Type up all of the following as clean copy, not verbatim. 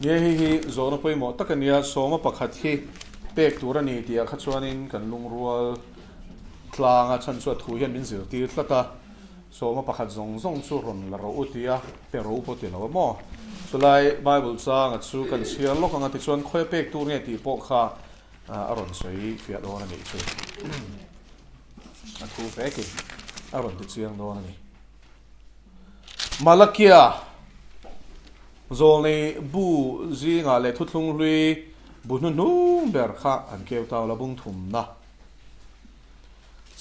Nge hei hi zawhna pawimawh tak a nia, sawma pakhat hi pek tur a ni tih ah kha chuanin kan lungrual tlang a, chhan chu a thu hian min zirtir tlat a, sawma pakhat zawng zawng chu rawn la rawh u tia pe rawh u pawh ti lo a maw? Chulai Bible changa chu kan chhiar lawk ang a tichuan khawi a pek tur nge tih pawh kha a rawn sawi fiah dawn a nih chu. A thu vekin a rawn ti chiang dawn a ni. Malakia zawlnei bu zingah leh thuthlung hlui bu hnuhnung ber kha an keu tau la bung thumna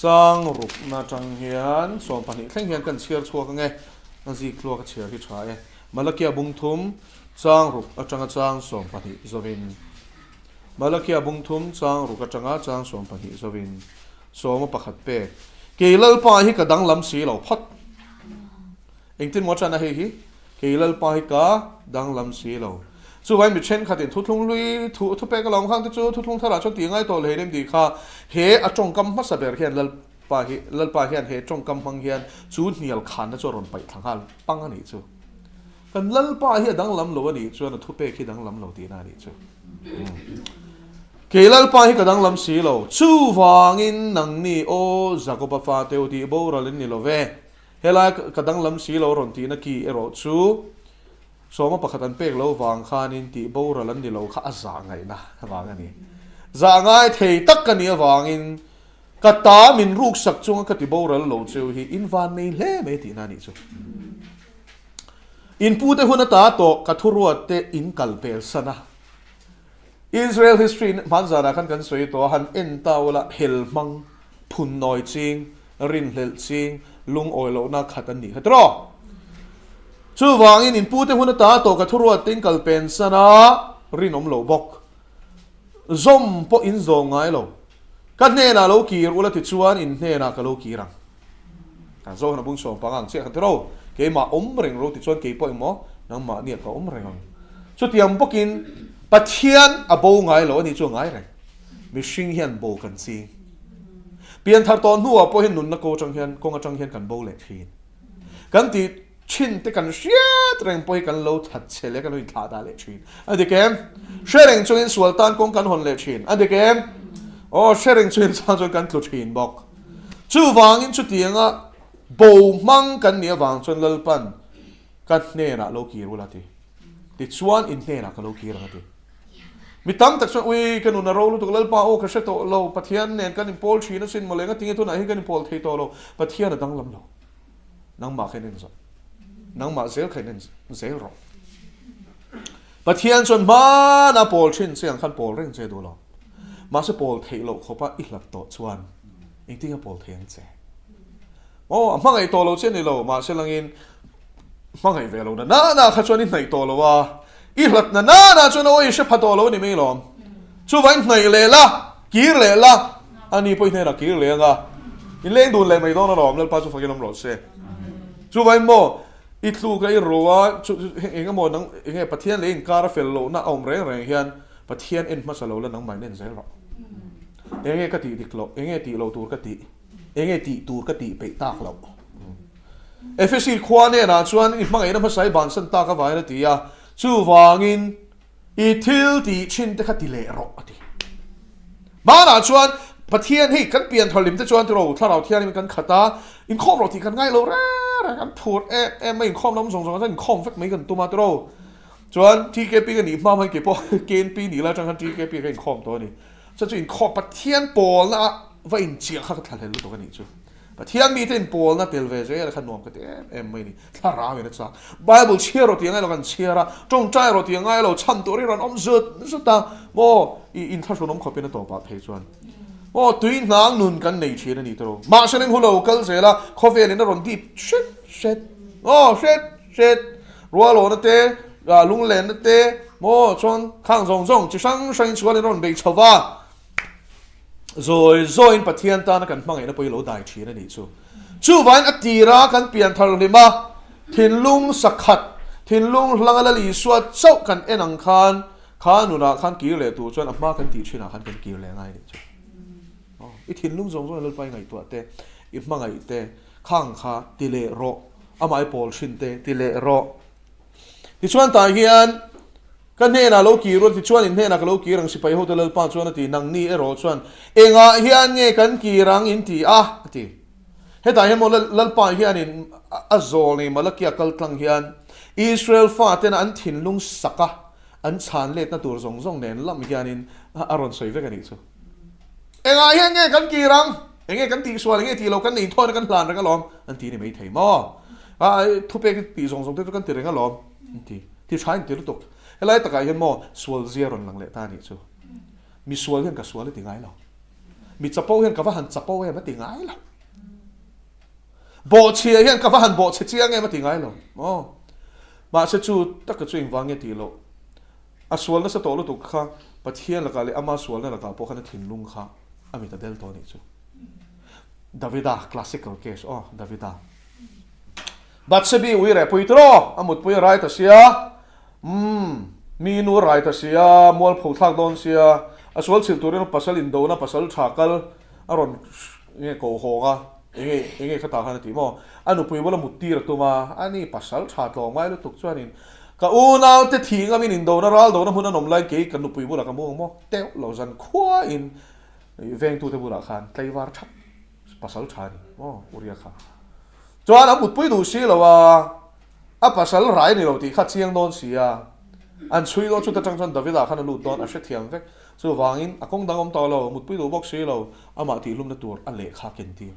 chang rukna atang hian 12 thleng hian kan chhiar chhuak ange a zik tluak a chhiar hi tha e. Malakia bung thum chang ruk atanga chang 12 zawin Malakia bung thum chang ruk atanga chang 12 zawin Sawma pakhat pek. Kei Lalpa hi ka danglam si lo phawt. Engtin maw ṭan a hei hi? Kei Lalpa hi ka danglam si lo. Chuvain mi ṭhenkhatin thuthlung hlui thu thupek a lo ang te chu thuthlung tharah chuan tih ngai tawh leh nem tih kha he a ṭawngkam hmasa ber hian Lalpa hi Lalpa hian he ṭawngkam hmang hian chu hnial khanna chu a rawn paih thla nghal pang a nih chu. Kan Lalpa hi a danglam lo a nih chuan a thupek hi danglam lo tihna a nih chu. Kei Lalpa hi ka danglam si lo, chuvangin nangni aw Jakoba fate u tih boral in ni lo ve. Helai ka danglam si lo rawn tihna ki erawh chu sawma pakhat an pek lo vang khanin tih boral an ni lo kha a zah ngaihna vang a ni. Zah ngai thei tak ka nih avangin ka ta min ruksak chunga ka ti boral lo cheu hi in van nei hle mai tihna a nih chu. In pute hun ata tawh ka thuruat te in kal pel san a. Israel history hmanzanah khan kan sawi tawh a, han en ta ula hel hmang, phun nawi ching, rinhlelh ching, lungawi lohna khat an nih kha tiraw? Chuvangin in pute hun ata tawh ka thuruat te in kal pen san a, rinawm lo bawk. Zawm pawh in zawm ngai lo. Ka hnenah lo kir ula tichuan in hnenah ka lo kir ang. A zawhna bung sawm panga ang chiah kha tiraw? Keimah awm reng ro tichuan kei pawh emaw nangmah nia ka awm reng ang. Chutiang bawkin Pathian a bo ngai lo a ni chu a ngai reng. Mihring hian bo kan ching. Pianthar tawh hnuah pawh hian nunna ko atang hian kawng atang hian kan bo leh thin. Kan tih thin te kan hriat reng pawh hi kan lo that chhe leh kan lo inthlah dah leh thin. A dik em? Hre reng chungin sual tan kawng kan hawn leh thin. A dik em? Aw hre reng chungin chuan chuan kan tlu thin bawk. Chuvangin chutianga bo hmang kan nih avang chuan Lalpan ka hnenah lo kir ula ti. Tichuan in hnenah ka lo kir ang a ti. Mi tam tak chuan ui ka nun a ro lutuk Lalpa aw ka hre tawh lo, Pathian nen kan inpawl thin asin mawle ngatinge tunah hian kan inpawl thei tawh lo, Pathian a danglam lo. Nangmah kha in en zawh. Nangmah zel kha in en zel rawh. Pathian chuan hmana pawl thin che ang khan pawl reng che duh lo. Mahse pawl theih loh khawpa i hlat tawh chuan engtin a pawl thei ang che? Aw, a hmangaih tawh lo che ni lo, mahse langin hmangaih ve lo na na na kha chuan i hnaih tawh lo a, i hlat na na na chuan aw i hre pha tawh lo a ni mai lawm. Chuvangin hnaih leh la, kir leh la, ani pawh i hnenah kir leh ang a, in leng dun leh mai dawn alawm, Lalpa chu fakin awm rawh se. Chuvangin maw, i tluk a i ro a, chu eng emaw nang eng nge Pathian leh inkar a fel lohna a awm reng reng hian Pathian en hmasa lo la nangmah in en zel rawh. Eng nge ka tih dik loh, eng nge tih lo tur ka tih, eng nge tih tur ka tih peih tak loh. Efesi khua hnenah chuan i hmangaihna hmasa i bansan tak avangin a ti a, chuvangin i thil tih thin te kha ti leh rawh a ti. Hmanah chuan Pathian hei kan pian thar lim te chuan tiraw Thlarau Thianghlim kan khat a, inkhawm rawh tih kan ngai lo reng reng, kan phur em em mai inkhawm lam zawng zawng ah chuan inkhawm vek mai kan tum a tiraw. Chuan TKP ka nih hma hmain kei pawh KNP nih lai atang khan TKP ka inkhawm tawh a ni. Chuan chu inkhawm Pathian pawlna ah va inchiah kha ka thlahlel lutuk a nih chu. Pathian mite inpawlna tel ve zel kha nuam ka ti em em mai a ni. Thlarau in a chak. Bible chhiar rawh tih angai lo kan chhiar a, tawngtai rawh tih angai lo, chhan tur hi rawn awm zut zut a, maw i inthlahrun awm khawpin a tawpah phei chuan maw tui hnang nun kan nei thin a ni tawh. Mahse eng hu lo kal zel a, khawvelin a rawn dip hret hret, aw hret hret, rualawhna te, lunglenna te, maw chuan khang zawng zawng chi hrang hrangin chhualin a rawn bei chho va. Zawi zawiin Pathian tana kan hmangaihna pawh hi lo dai thin a nih chu. Chuvain a tira kan pian thar hlim a, thinlung sakhat, thinlung hlanga Lal Isua chauh kan en ang khan, kha nunah khan kir leh tur chuan a hma kan tih thinah khan kan kir leh ngai a nih chu. Aw, i thinlung zawng zawng Lalpa i ngaihtuah te, i hmangaih te, khang kha ti leh rawh, amah i pawl thin te ti leh rawh. Tichuan tah hian. Ka hnenah lo kir u a ti chuan in hnenah ka lo kir ang sipai hote Lalpa chuan a ti, nangni erawh chuan engah hian nge kan kir ang in ti a? a ti. Hetah hian maw Lalpa hianin a zawl nei Malakia kal tlang hian Israel fatena an thinlung saka an chhan letna tur zawng zawng nen lam hianin a rawn sawi vek a nih chu. Engah hian nge kan kir ang? Enge kan tihsual, enge tih lo kan nei thawina kan hlan reng alawm an ti ni maithei maw? Thupek tih zawng zawng te chu kan ti reng alawm an ti. Ti tha in ti lutuk. Helai takah hian maw sual zia rawn lang leh ta a nih chu. Mi sual hian ka sual a ti ngai lo. Mi chapo hian ka va han chapo em a ti ngai lo. Bawhchhia hian ka va han bawhchhe chiang em a ti ngai lo. Maw? Mahse chu taka chu engvang nge tih loh. A sual nasa tawh lutuk kha Pathian lakah leh ama sualna lakah pawh khan a thinlung kha a mit a del tawh a nih chu. Davida classical case aw Davida. Bathsebi ui reh pui tiraw? A mutpui a rai ta sia. Umm, mi nu a rai ta sia, mualpho thlak dawn sia. A sual chhilh turin pasal indona pasal tha kal a rawn nge ko hawng a, enge enge kha tah khan a ti maw? A nupui bula mut tir a tum a, ani pasal tha tlawm ngai lutuk chuanin ka unaute thih ngamin indona ral dona hmun an awm laiin kei ka nupui bulah ka mu ang maw? Teuh lo zan khuain vengtute bulah khan tlaivar thap. Pasal tha a ni maw Uria kha. Chuan a mutpui duh si lo a, a pasal rai ni lo tih kha chiang dawn si a. An chhui dawn chuta tang chuan Davida khan a lut dawn a hrethiam vek. Chuvangin a kawng dang awm tawh lo, mutpui duh bawk si lo, amah tihlumna tur a lehkha ken tir.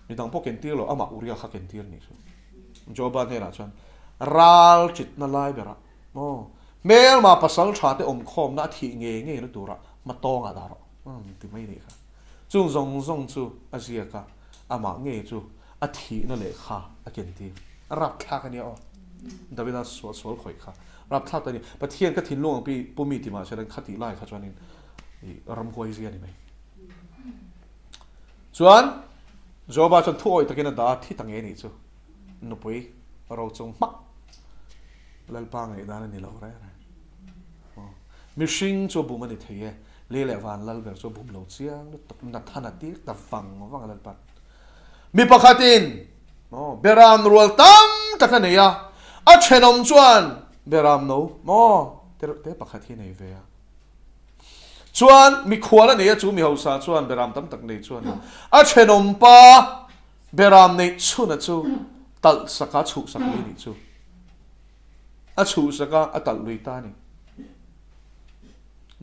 Midang pawh ken tir lo, amah Uria kha ken tir a nih chu. Joba hnenah chuan ral chitna lai berah maw hmelma pasal tha te awmkhawmna a thih ngei ngei na turah hmatawngah dah rawh ti mai a nih kha. Chung zawng zawng chu a ziak a, amah ngei chu a thihna lehkha a kentir. A rapthlak a nia aw. Davida sual sual khawih kha rapthlak ta a ni. Pathian ka thinlung ang pi pu mi ti mah se kha tih lai kha chuanin i ramhuai zia a ni mai. Chuan Joba chuan thu awih takin a dah a, thi ta ngei a nih chu. Nupui rochung hmak Lalpa ngaihdan a ni lo reng reng. Mihring chu a bum a ni thei e. Lei leh van lal ber chu a bum lo chiang lutuk Nathana tir ta vang vang a Lalpa. Mi pakhatin maw beram rual tam tak a nei a, a thenawm chuan beram no maw te te pakhat hi a nei ve a. Chuan mikhual a nei a chu mi hausa chuan beram tam tak nei chuan a thenawm pa beram neih chhuna chu talh saka chhuhsak lui nih chu a chhuhsak a a talh lui ta a ni.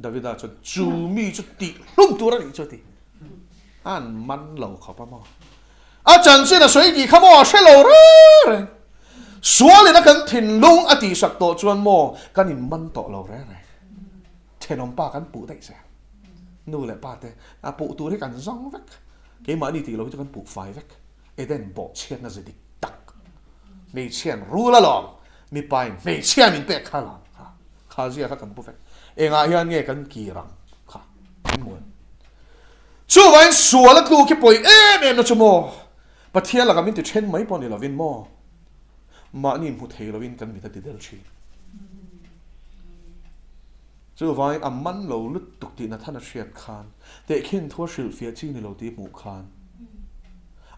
Davida chuan chu mi chu tih hlum tur a nih chu a ti. An man lo khawp a maw? A chanchin a sawi tih kha maw a hre lo reng reng. Sualin a kan thinlung a tihsak tawh chuan maw kan in man tawh lo reng reng. Thenawm pa kan puh daih zel. Nu leh pa te a puh tur hi kan zawng vek. Keimahni tih lo hi chu kan puh fai vek. Eden bawhchhiatna ze dik tak. Hmeichhian rul alawm. Mipain hmeichhia min pek kha alawm. Kha zia kha kan pu vek. Engah hian nge kan kir ang kha kan muan. Chuvangin sual a tluk hi pawi em em na chu maw? Pathian lakah min ti then mai pawh ni lovin maw? Mahni hmu thei lovin kan mit a ti del thin. Chuvangin a man lo lutuk tih Nathana hriat khan tehkhin thu a hrilhfiah chi ni lo tih hmuh khan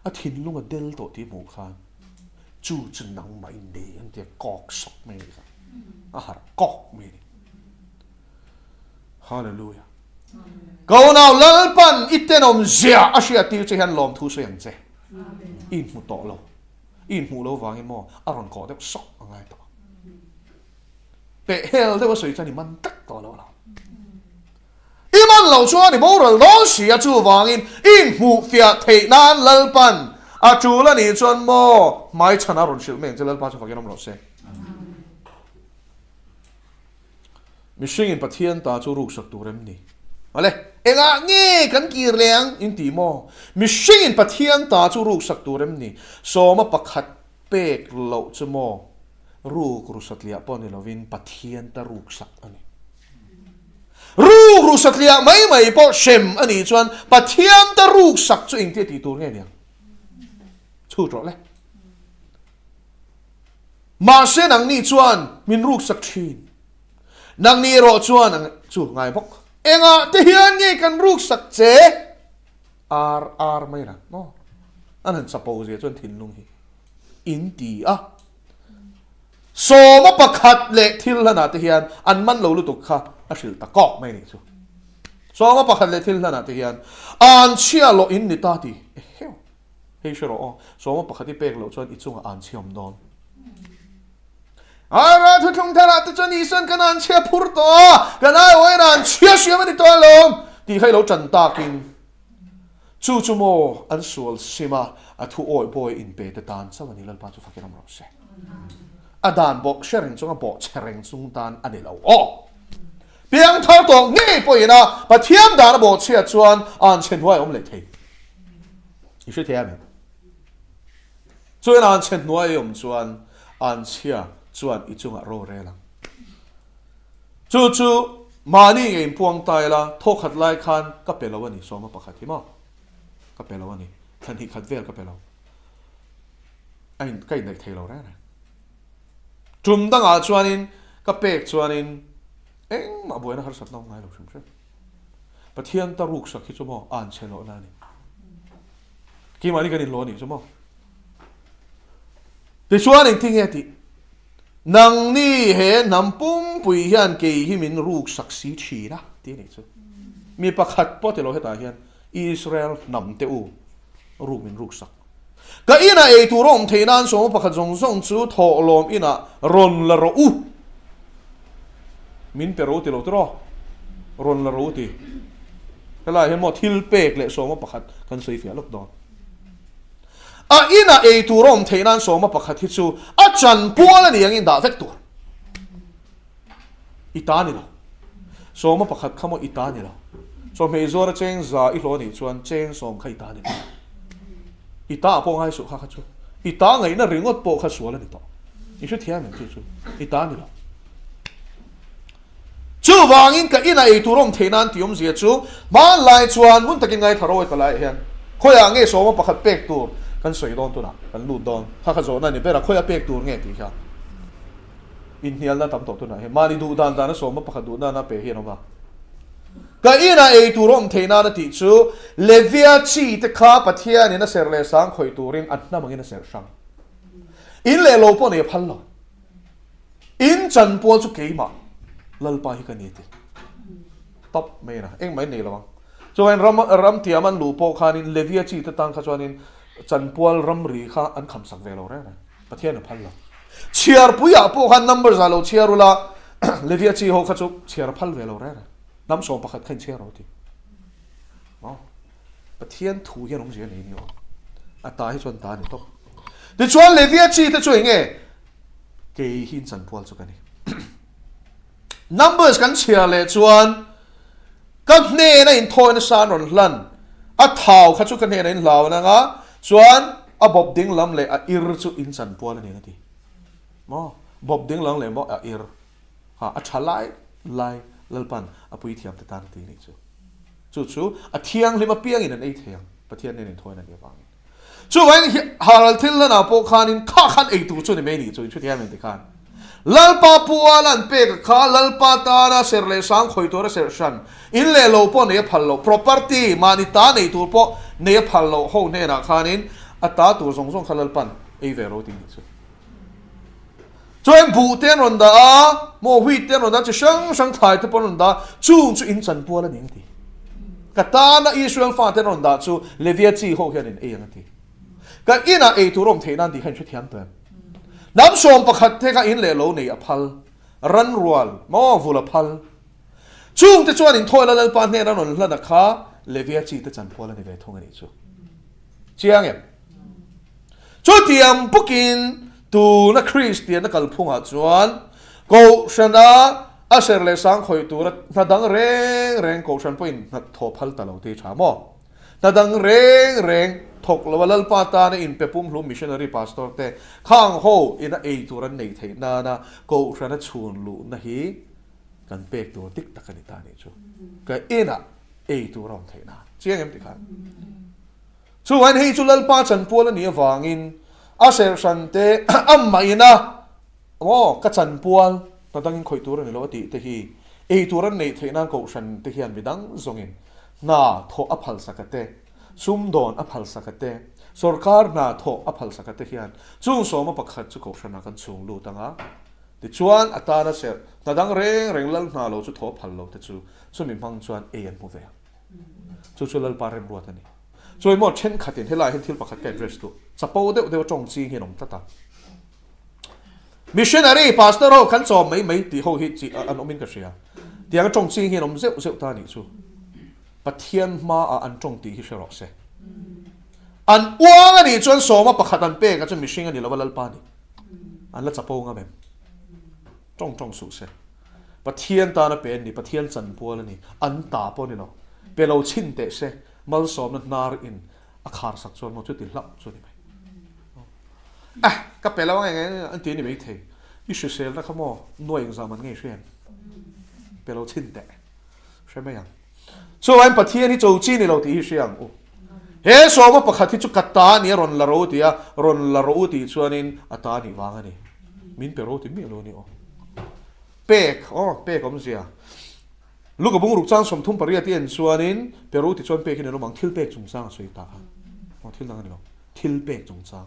a thinlung a del tawh tih hmuh khan Chu chu nangmah in nei an tia kawk sawk mai a ni kha. A harh kawk mai a ni. Hallelujah. Ka unau Lalpan i tenawm zia a hriat tir che hian lawmthu sawi ang che. I inhmu tawh lo. I inhmuh lo vangin maw a rawn kawh deuh sawk a ngai tawh. Peh hel deuh a sawi chuan i man tlat tawh lo lo. I man lo chuan i boral dawn si a, chuvangin i inhmuhfiah theih nan Lalpan a tul a nih chuan maw hmaichhan a rawn hrilh mai ang che, Lalpa chu fakin awm rawh se. Mihringin Pathian ta chu ruksak tur em ni? Awle, engah nge kan kir leh ang in ti maw? Mihringin Pathian ta chu ruksak tur em ni? Sawma pakhat pek loh chu maw ruk rusatliah pawh ni lovin Pathian ta ruksak a ni. Ruk ru satliah mai mai pawh hrem a nih chuan Pathian ta ruk sak chu engtia tih tur nge niang? Chhut rawh le. Mahse nangni chuan min ruk sak thin. Nangni erawh chuan ang chu ngai bawk. Engah te hian nge kan ruk sak che? Ar ar mai la maw? An han chapo zia chuan thinlung hi in ti a. Sawma pakhat leh thil hlanah te hian an man lo lutuk kha a hrilh ta kawk mai nih chu. Sawma pakhat leh thil hlanah te hian an chhia loh in ni ta ti eheu. Hei hre rawh aw, sawma pakhat i pek loh chuan i chungah an chhiawm dawn. Ara thuthlung tharah te chuan Isuan kan an chhia phur tawh a, kan aiawhin an chhia hriam a ni tawh alawm tih kha i lo tan takin chu chu maw an sual sim a, a thu awih bawi inpe te tan chauh a ni Lalpa chu fakin awm rawh se. A dan bawh hre reng chunga bawh chhe reng chung tan a ni lo aw. Piangthar tawh ngei pawhin a Pathian dan a bawh chhiat chuan an chhe hnuai awm leh thei. I hre thei a mi? Chuan an chhe hnuai i awm chuan an chhia chuan i chungah ro rel ang. Chu chu mahni nge inpuang ta ila thawkhat lai khan ka pe lo a ni, sawma pakhat hi maw? Ka pe lo a ni, thla hnih khat vel ka pe lo. A in ka inneih thei lo reng reng. Tum dangah chuanin ka pek chuanin engmah buaina harsatna awm ngai lo hrim hrim. Pathian ta ruksak hi chu maw an chhe lohna a ni. Keimahni kan inhlawh a nih chu maw? Tichuan engtin nge tih? Nangni he hnam pumpui hian kei hi min ruksak si thin a tih a nih chu. Mi pakhat pawh ti lo hetah hian Israel hnam te u ruk min ruksak. Ka inah ei tur a awm theih nan sawma pakhat zawng zawng chu thawhlawm inah rawn la rawh u. Min pe ro ti lo tiraw? Rawn la ro ti. Helaiah hian maw thil pek leh sawma pakhat kan sawi fiah lawk dawn. A inah ei tur a awm theih nan sawma pakhat hi chu a chanpual a ni angin dah vek tur. I ta ni lo. Sawma pakhat kha maw i ta ni lo. Chawhmeh zuara cheng za i hlawh anih chuan cheng sawm kha i ta ni lo. I ta ah pawh ngai suh kha kha chu. I ta ngaihna ringawt pawh kha sual a ni tawh. I hrethiam em chu chu? I ta ni lo. Chuvangin ka inah ei tur awm theih nan tih awmzia chu hmanlai chuan hmun takin ngaithla rawh ta laiah hian khawiah nge sawma pakhat pek tur kan sawi dawn tunah kan lut dawn kha kha zawhna a ni ber a khawiah pek tur nge tih kha inhnialna tam tawh tunah hian mahni duh dan dana sawma pakhat duh nana pe hi an awm a. Ka inah ei tur awm theih nana tih chu Levia chi te kha Pathianin a serh leh sang khawih turin a hnam angin a serh hrang. In leh lo pawh nei a phal lo. In chanpual chu keimah Lalpa hi ka ni ti. Tawp mai a, engmah in nei lo ang. Chuan ram ram tiam an luh pawh khanin Levia chi te tan kha chuanin chanpual ramri kha an khamsak ve lo reng reng. Pathian a phal lo. Chhiarpuiah pawh khan number za lo chhiar ula Levia chi ho kha chu chhiar a phal ve lo reng reng. Hnam sawm pakhat kha in chhiar ro ti. Maw? Pathian thu hian awmzia nei ni aw. A ta hi chuan ta a ni tawp. Tichuan Levia chi te chu eng nge? Kei hi in chanpual chu ka ni. Numbers kan chhiar leh chuan ka hnena inthawina sa an rawn hlan. A thau kha chu ka hnena in hlau an anga chuan a bawp ding lam leh a ir chu in chanpual a ni ang a ti. Maw? Bawp ding lam leh maw a ir. Ha, a tha lai lai Lalpan a puithiam te tan a ti nih chu. Chu chu a thianghlim apiangin an ei thei ang, Pathian nen inthawina nih avangin. Chuvangin Haral thil hlanah pawh khanin kha khan ei tur chu ni mai nih chu, inhrethiam em tikhan. Lalpa puala an pek a kha, Lalpa tana serh leh sang khawih tura serh hran, in leh lo pawh nei a phal loh, property, mahni ta nei tur pawh nei a phal loh ho hnenah khanin a ta tur zawng zawng kha Lalpan ei ve ro tih nih chu. Chuan buh te an rawn dah a, maw wheat te an rawn dah a, chi hrang hrang thlai te pawh an rawn dah a, chung chu in chanpual a ni ang a ti. Ka tana Israel fate an rawn dah chu Levia chi ho hian in ei ang a ti. Ka inah ei tur awm theih nan tih kha in hrethiam tawh em? Hnam 11 te kha in leh lo nei a phal, ran rual, maw vul a phal. Chung te chuan inthawi la Lalpa hnen an rawn hlan a kha Levia chi te chanpual a ni ve thung a nih chu. Chiang em? Chutiang bawkin tuna Kristianna kalphungah chuan Kohhrana a ser leh sang khawih tura hna dang reng reng Kohhran pawhin hna thawh phal ta lo tih tha maw? Hna dang reng reng thawk loa Lalpa tana inpe pumhlum missionary pastor te khang ho ina ei tur an neih theih nana Kohhrana chhun luhna hi kan pek tur dik tak a ni ta nih chu. Ka inah ei tur a awm theih nan. Chiang em tikhan? Chuan hei chu Lalpa chanpual a nih avangin a serhhran te a maina maw ka chanpual hna dangin khawih tur a ni lo a tih te hi ei tur an neih theih nan kohhran te hian midang zawngin hna thawh a phalsak a te, sumdawn a phalsak a te, sawrkar hna thawh a phalsak a te hian chung sawma pakhat chu kohhranah kan chhung lut ang a. Tichuan, a tana serh hna dang reng reng lal hna lo chu thaw phal lo te chu chumi hmang chuan ei an hmu ve ang. Chu chu Lalpa remruat a ni. Chuai maw thenkhatin helaiah hian thil pakhat ka address duh. Chapo deuh deuh a tawng ching hian awm tlat a. Missionary, pastor ho kan chawm mai mai tih ho hi chi an awmin ka hria. Tiang a tawng ching hian awm zeuh zeuh ta a nih chu. Pathian hmaah an tawng tih hi hre rawh se. An uang a nih chuan sawma pakhat an pek a chu mihring a ni lova Lalpa a ni. An la chapo ngam em? Tawng tawng suh se. Pathian tana pe an ni, Pathian chanpual a ni, an ta pawh a ni lo. Pe lo chhin teh se, malsawmna hnar in a khar sak chuan maw chuti hlauh chu a ni mai. Eh, ka pe lo ang eng eng an ti a ni mai thei. I hriselna kha maw nuai engzah man ngei hria em? Pe lo chhin teh. Hre mai ang. Chuvangin Pathian hi cho chi ni lo tih hi hria ang u. He sawma pakhat hi chu ka ta a ni a rawn la ro ti a, rawn la ro u tih chuanin a ta a nih vang a ni. Min pe ro ti miah lo a ni aw. Pek, aw, pek awmzia. Luka bung ruk chang 38 i en chuanin pe ro ti chuan pek hi ni lo ang, thil pek chungchang a sawi ta kha. Aw, thil dang a ni lo. Thil pek chungchang.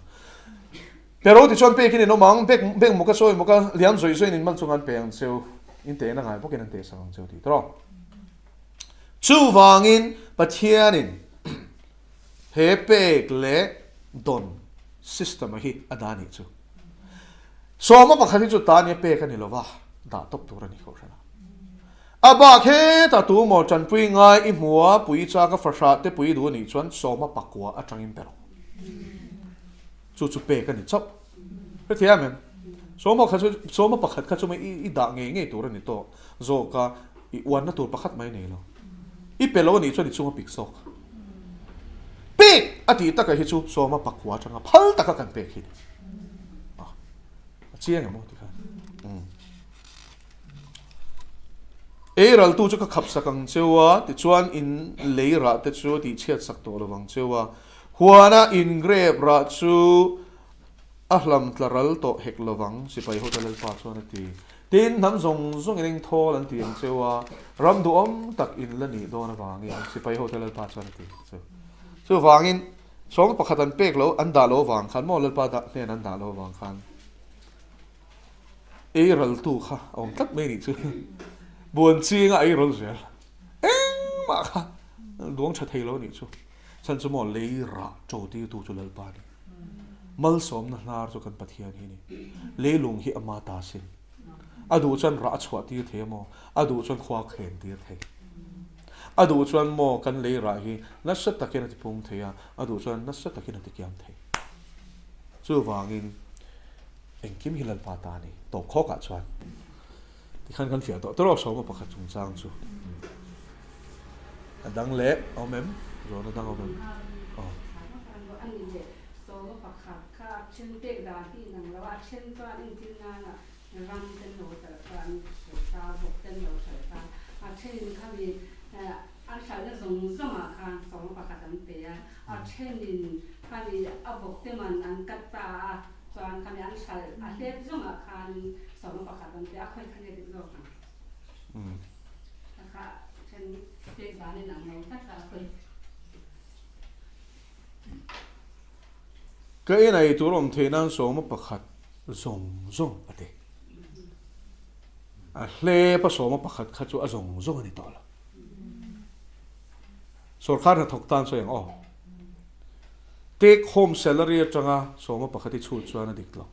Pe ro ti chuan pek hi ni lo ang, bek, bek mawka sawi mawka liam zawih zawih in man chunga an pe ang cheu, in tehna ngai bawkin an teh sak ang cheu tih tawh. Chuvangin Pathianin he pek leh dawn system a hi a dah nih chu. Sawma pakhat hi chu ta nia pek a ni lova, dah tawp tur a ni kohhran a. A bak hetah tu maw tanpui ngai i hmua pui chak a fahrah te pui duh a nih chuan sawma pakua atangin pe rawh. Chu chu pek a ni chauh. Hrethiam em? Sawma kha chu sawma pakhat kha chu i dah ngei ngei tur a ni tawh. Zawk a, i uanna tur pakhat mai nei lo. I pe lo a nih chuan i chunga pik zawk. Pek a tih taka hi chu sawma pakua atanga phal taka kan pek hi ni. A chiang em aw tikhan. Umm. Ei raltu chu ka khap sak ang cheu a, tichuan in lei rah te chu a tihchhiat sak tawh lo vang cheu a. Huana in grape rah chu A hlam tla ral tawh hek lovang, sipai hote Lalpa chuan a ti. Tin, hnam zawng zawng in engthawl an ti ang cheu a, ram duhawm tak in la nih dawn avangin, sipai hote Lalpa chuan a ti chu. Chuvangin, sawng pakhat an pek lo, an dah lo avang khan maw Lalpa dah hnen an dah lo avang khan ei raltu kha a awm tlat mai nih chu. Buan chinga ei ral zel engmah kha duang tha thei lo nih chu. Chhan chu maw lei rah to tirtu chu Lalpa a ni. Malsawmna hnar chu kan Pathian hi a ni. Leilung hi ama ta sin. A duh chuan rah a chhuah tir thei a maw? A duh chuan khua a khen tir thei. A duh chuan maw kan lei rah hi nasa takin a tipung thei a, a duh chuan nasa takin a tikiam thei. Chuvangin engkim hi Lalpa ta a ni. Tawp khawkah chuan. Tikhan kan fiah tawh tawrh sawma pakhat chungchang chu a dang leh a awm em? Zawhna dang a awm em? Aw. Sawma pakhat kha a then pek dan hi inang lo a, a then chuan entir nana ram ten lo hralh ta, an hralh ta, vawk ten lo hralh ta, a thenin khami an hralhna zawng zawngah khan sawma pakhat an pe a, a thenin khami a vawk te man an cut ta a, Chuan khami an hralh a hlep zawngah khan sawma pakhat an pe a, khawi kha nge dik zawk ang? A kha then pek dan in ang lo tlat a, khawi. Ka en ei tur awm theih nan sawma pakhat zawng zawng a ti. A hlep a sawma pakhat kha chu a zawng zawng a ni tawh lo. Sorkar hnathawk tan sawi ang aw. Take home salary atanga sawma pakhat i chhut chuan a dik lo.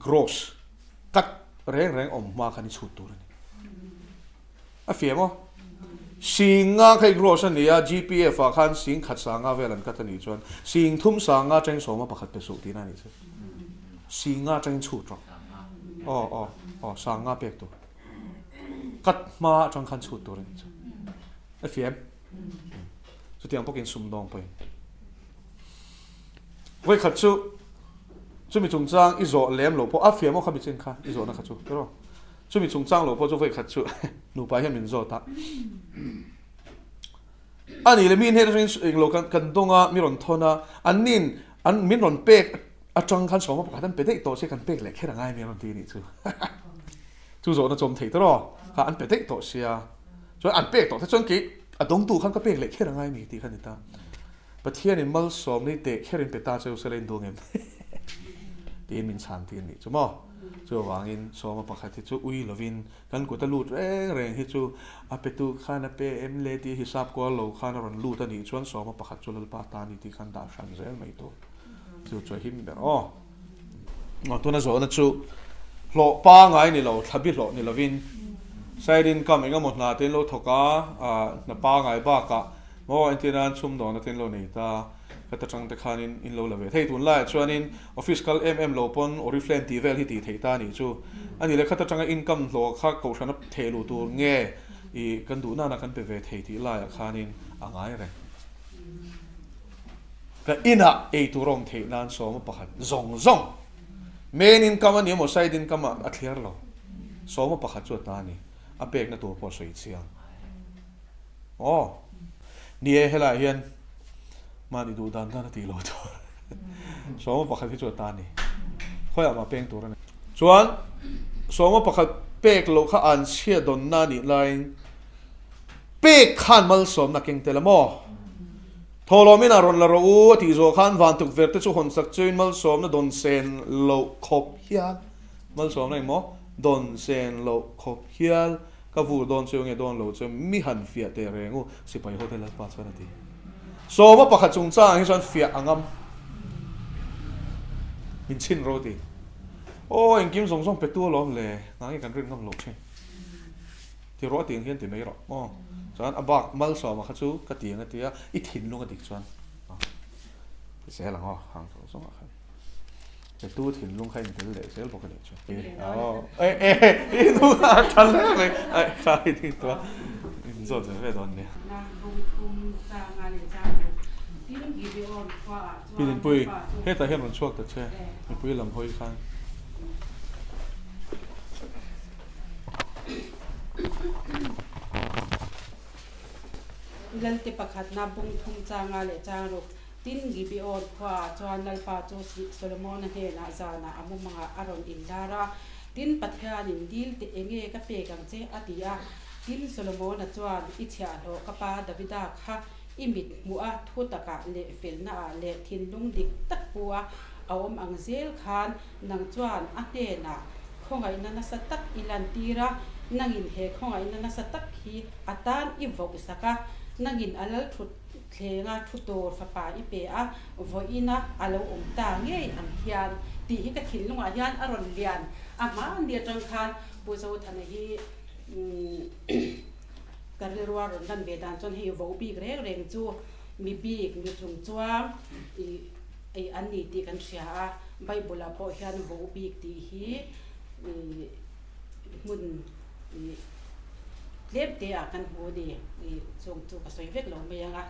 Gross cut reng reng awm hma khan i chhut tur a ni. A fiah maw? Sing nga kha i gross a ni a, GPF ah khan sing khat sanga vel an cut a nih chuan sing thum sanga atangin sawma pakhat pe suh tihna a nih chu. Sing nga atangin chhut rawh. Aw aw aw sanga pek tur. Cut hma atang khan chhut tur a nih chu. A fiah em? Chutiang bawkin sumdawng pawhin vawikhat chu chumi chungchang i zawh lem lo pawh a fiah maw kha michin kha i zawhna kha chu tiraw chumi chungchang lo pawh chu vawikhat chu nupa hian min zawt a a nih leh mi hnen atangin englo kan kan dawng a mi rawn thawn a an nin an min rawn pek atang khan sawma pakhat an pe daih tawh sia kan pek leh kher a ngai mi a rawn ti a nih chu. Chu zawhna chawm thei tawh kha an pe daih tawh sia. Chuan an pek tawh te chuan kei a dawngtu khan ka pek leh kher angai mi tih kha ni ta. Pathianin malsawmna i teh kherin pe ta cheu sela in duang em? Tiin min chhan tir nih chu maw. Chuvangin sawma pakhat hi chu ui lovin kan kut a lut reng reng hi chu a petu khan a pe em le tih hisap kual lo khan a rawn lut a nih chuan sawma pakhat chu Lalpa ta a ni tih khan dah hran zel mai tur. Chu chu a him ber aw. Tuna zawhna chu hlawh pangai ni lo, thlabi hlawh ni lovin side income eng emaw hna te in lo thawk a, hna pangai bakah maw entir nan chhumdawhna te in lo nei ta. Ka ta tang te khanin in lo la ve thei. Tunlaiah chuanin office kal em em lo pawn Oriflame tih vel hi tih theih ta a nih chu. A nih leh kha ta tanga income hlawh kha kohhrana theh luh tur nge i kan duh nana kan pe ve thei tih laiah khanin a ngai reng. Ka inah ei tur a awm theih nan sawma pakhat zawng zawng main income a ni emaw side income ah a thliar lo. Sawma pakhat chu a ta a ni. A pekna tur pawh a sawi chiang. Aw. Ni e, helaiah hian mahni duh dan dan a tih lo tur. Sawma pakhat hi chu a ta a ni. Khawiah mah peng tur a ni. Chuan sawma pakhat pek loh kha an chhia dawnna a nih laiin pek khan malsawmna a keng tel a maw? Thawhlawmin a rawn la rawh u a tih zawh khan van tukverh te chu hawn sak chuin malsawmna dawn sen loh khawp hial malsawmna engmaw dawn sen loh khawp hial Ka vur dawn chu nge dawn lo chu mi han fiah teh reng u, sipai hote Lalpa chuan a ti. Sawma pakhat chungchangah hi chuan fiah a ngam. Min chhin ro ti. Aw engkim zawng zawng pe tu alawm le, nang hi kan rin ngam loh thin. Ti rawh a ti ang hian ti mai rawh aw. Chuan a bak Malsawma kha chu ka ti ang a ti a, i thinlung a dik chuan ti zel ang aw, hang zawng zawngah khan. Petu thinlung kha in tel leh zel bawk a nih chu. I nu kha a tha hle mai. Ai kha i ding tawh a. In zawt ve ve dawn nia. Pi Dinpui, hetah hian rawn chhuak ta che. Mipui lam hawi khan. Lalte pakhatna bung thum changa leh chang ruk. Tin, Gibeon khuaah chuan Lalpa chu Solomona hnenah zanah a mumangah a rawn inlar a. Tin, Pathianin, Dil teh enge ka pek ang che? a ti a. Tin, Solomona chuan, I chhiahhlawh ka pa Davida kha i mit hmuh a, thu takah leh felnaah leh thinlung dik tak pu a a awm ang zel khan nang chuan a hnenah khawngaihna nasa tak i lantir a, nangin he khawngaihna nasa tak hi a tan i vauhsak a, nangin a lal thut Thlenga thu tur fapa i pe a, vawiina a lo awm ta ngei ang hian tih hi ka thinlungah hian a rawn lian a hmani atang khan Pu Zothana hi ka rilrua rawn lan ve dan chuan hei vo bik reng reng chu mi bik mi chung chuang i an ni tih kan hria a, Bible ah pawh hian vo bik tih hi hmun i tlem te ah kan hmu a ni i chung chu ka sawi vek lo mai ang a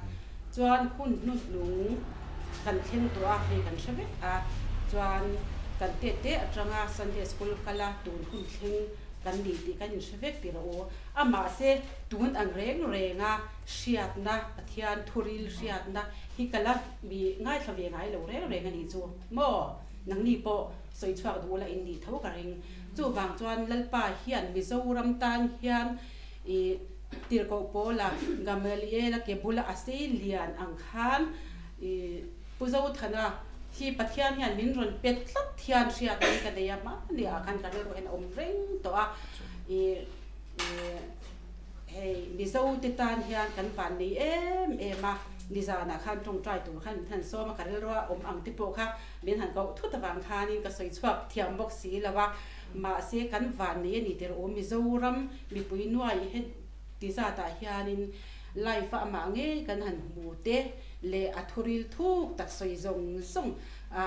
chuan hun hnuhnung kan thleng tawh a hei kan hre vek a chuan kan tet te atanga Sunday school kal a tun hun thleng kan ni tih kan inhre vek tir a u a mahse tun ang reng reng a hriatna Pathian thuril hriatna hi ka la mi ngaithla ve ngai lo reng reng a ni chu maw nangni pawh sawi chhuak duh ula in nih tho ka ring. Chuvang chuan Lalpa hian Mizoram tan hian i tirhkoh Paula, Gamaliela ke bula a sei lian ang khan i Pu Zothana hi Pathian hian min rawn pe tlat hian hriat hi ka nei a, hmani ah khan ka rilru hian a awm reng tawh a, i hei Mizo te tan hian kan van nei em em a, nizanah khan tawngtai tur khan min han sawm a, ka rilru a awm ang te pawh kha Min han koh thut avang khanin ka sawi chhuak thiam bawk si lo a, mahse kan van nei a ni tir u Mizoram mipui nuai he ti zatah hianin live a amah ngei kan han hmu te leh a thuril thuk tak sawi zawng zawng a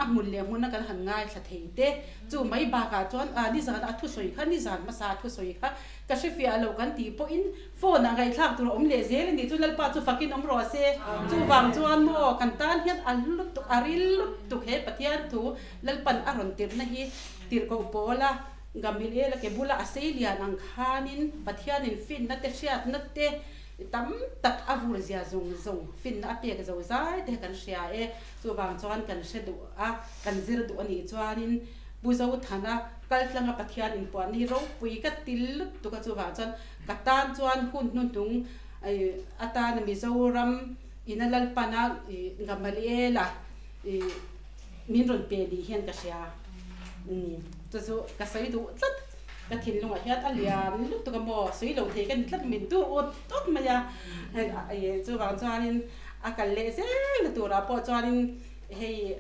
a hmun leh hmuna kan han ngaithla thei te chu mai bakah chuan a nizan a thusawi kha nizan hmasa a thusawi kha Ka hre fiah lo kan tih pawhin phone ah ngaihthlak tur a awm leh zel a ni chu Lalpa chu fakin awm rawh se. Chuvang chuan maw kan tan hian a lutuk a ril lutuk he Pathian thu Lalpan a rawn tirhna hi tirhkoh pawl a Gamiliel a ke bula a sei lian ang khanin Pathianin finna te hriatna te tam tak a vur zia zawng zawng finna a pek zo zai te kan hria e. Chuvang chuan kan hre duh a kan zir duh a nih chuanin Pu Zothana kaltlanga Pathian inpuan hi ropui ka ti lutuk a, chuvang chuan ka tan chuan hun hnuhnung atana Mizoram ina Lalpana Gamaliela. min rawn pe ni hian ka hria. Chu chu ka sawi duh tlat. Ka thinlungah hian a lian lutuk a maw, sawi lo thei ka ni tlat min tur ut ut mai a. Chuvang chuanin a kal leh zel na turah pawh chuanin hei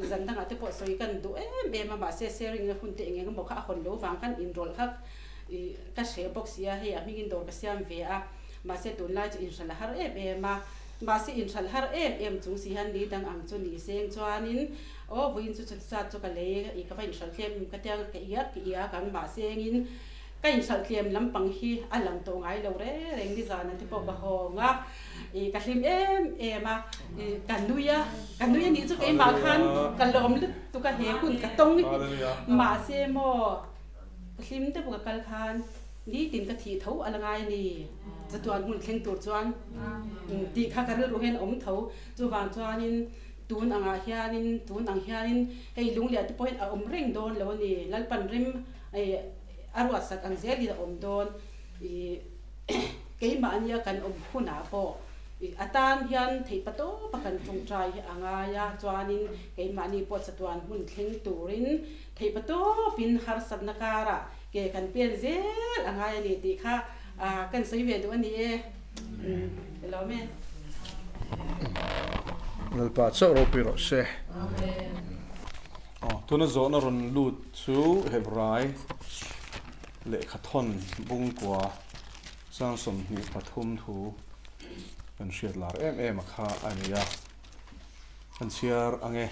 zan dangah te pawh sawi kan duh em em a, mahse sharing na hun te eng eng emaw kha a hawn lo vang khan inrawlh kha ka hreh bawk si a, hei a hmingin dawr ka siam ve a, mahse tunlai chu inhralh a har em em a. Mahse inhralh har em em chung si hian ni dang ang chu ni seng chuanin aw vawiin chu chuti zat chu ka lei i ka va inhralh tlem ka tia ka iak ka iak ang mahse engin ka inhralh tlem lampang hi a lang tawh ngai lo reng reng nizan te pawh ka hawng a i ka hlim em em a i ka nui a ka nui a nih chu keimah khan ka lawm lutuk a he hun ka tawng hi mahse maw ka hlim deuh ka kal khan Nitin ka thih tho a la ngai a ni. Chatuan hmun thleng tur chuan tih kha ka rilru hian a awm tho. Chuvang chuanin tun angah hianin, tun ang hianin hei lungliah te pawhin a awm reng dawn lo a ni. Lalpan rem a ruatsak ang zelin a awm dawn. Keimahnia kan awm hunah pawh a tan hian theih patawpa kan tawngtai hi a ngai a. Chuanin keimahni pawh chatuan hmun thleng turin theih patawpin harsatna karah Ke kan pen zel a ngai a ni tih kha kan sawi ve duh a ni e. Ka lawm e. Lalpa chauh ropui rawh se. Aw, tuna zawhna rawn lut chu Hebrai lehkha thawn bungkua chang 23 thu kan hriat lar em em a kha a ni a. Kan chhiar ang e.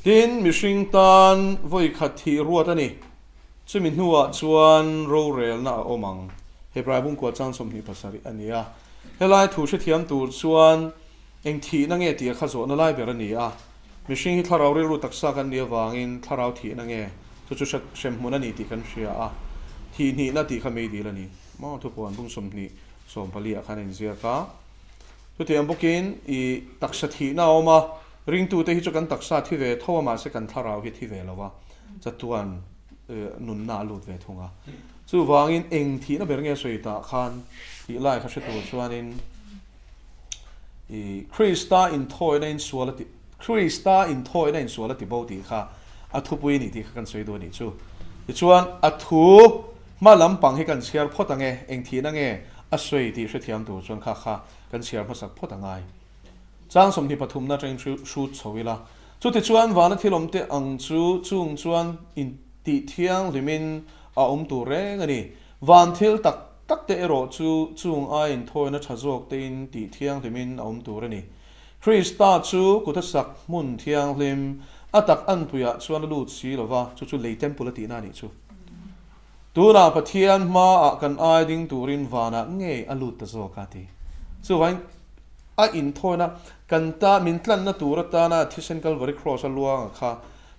Tin, mihring tan vawi khat thih ruat a ni. Chumi hnuah chuan rorelna a awm ang. Hebrai bungkua chang 27 a ni a. Helai thu hrethiam tur chuan eng thihna nge tih a kha zawhna lai ber a ni a. Mihring hi thlarau rilru taksa kan nih avangin thlarau thihna nge chu chu hremhmun a ni tih kan hria a. Thihhnihna tih kha meidil a ni. Maw thupuan bung 20 14 ah khan a inziak a. Chutiang bawkin i taksa thihna a awm a, ringtute hi chu kan taksa thi ve tho a mahse kan thlarau hi thi ve lo a, chatuan nunna a lut ve thung a. Chuvangin eng thihna ber nge sawi tah khan tih lai kha hre tur chuanin i Krista inthawina insual a ti Krista inthawina insual a ti bo tih kha a thupui a ni tih kha kan sawi duh a nih chu. Tichuan a thu Hma lampang hi kan chhiar phawt ang e, eng thihna nge a sawi tih hrethiam tur chuan kha kha kan chhiar hmasak phawt a ngai. Chang 23 na atangin hrut chho ila, chutichuan vana thil awmte ang chu chung chuan intih thianghlimin a awm tur reng a ni. Van thil tak tak te erawh chu chung aiin thawina tha zawk tein tih thianghlimin a awm tur a ni. Krista chu kut a sak hmun thianghlim a tak anpuiah chuan a lut si lova, chu chu lei temple a tihna a nih chu. Tunah Pathian hmaah kan ai ding turin vanah ngei a lut ta zawk a ti. Chuvangin a inthawina kan ta min tlanna tur atana thisen Kalvari Kraws a luanga kha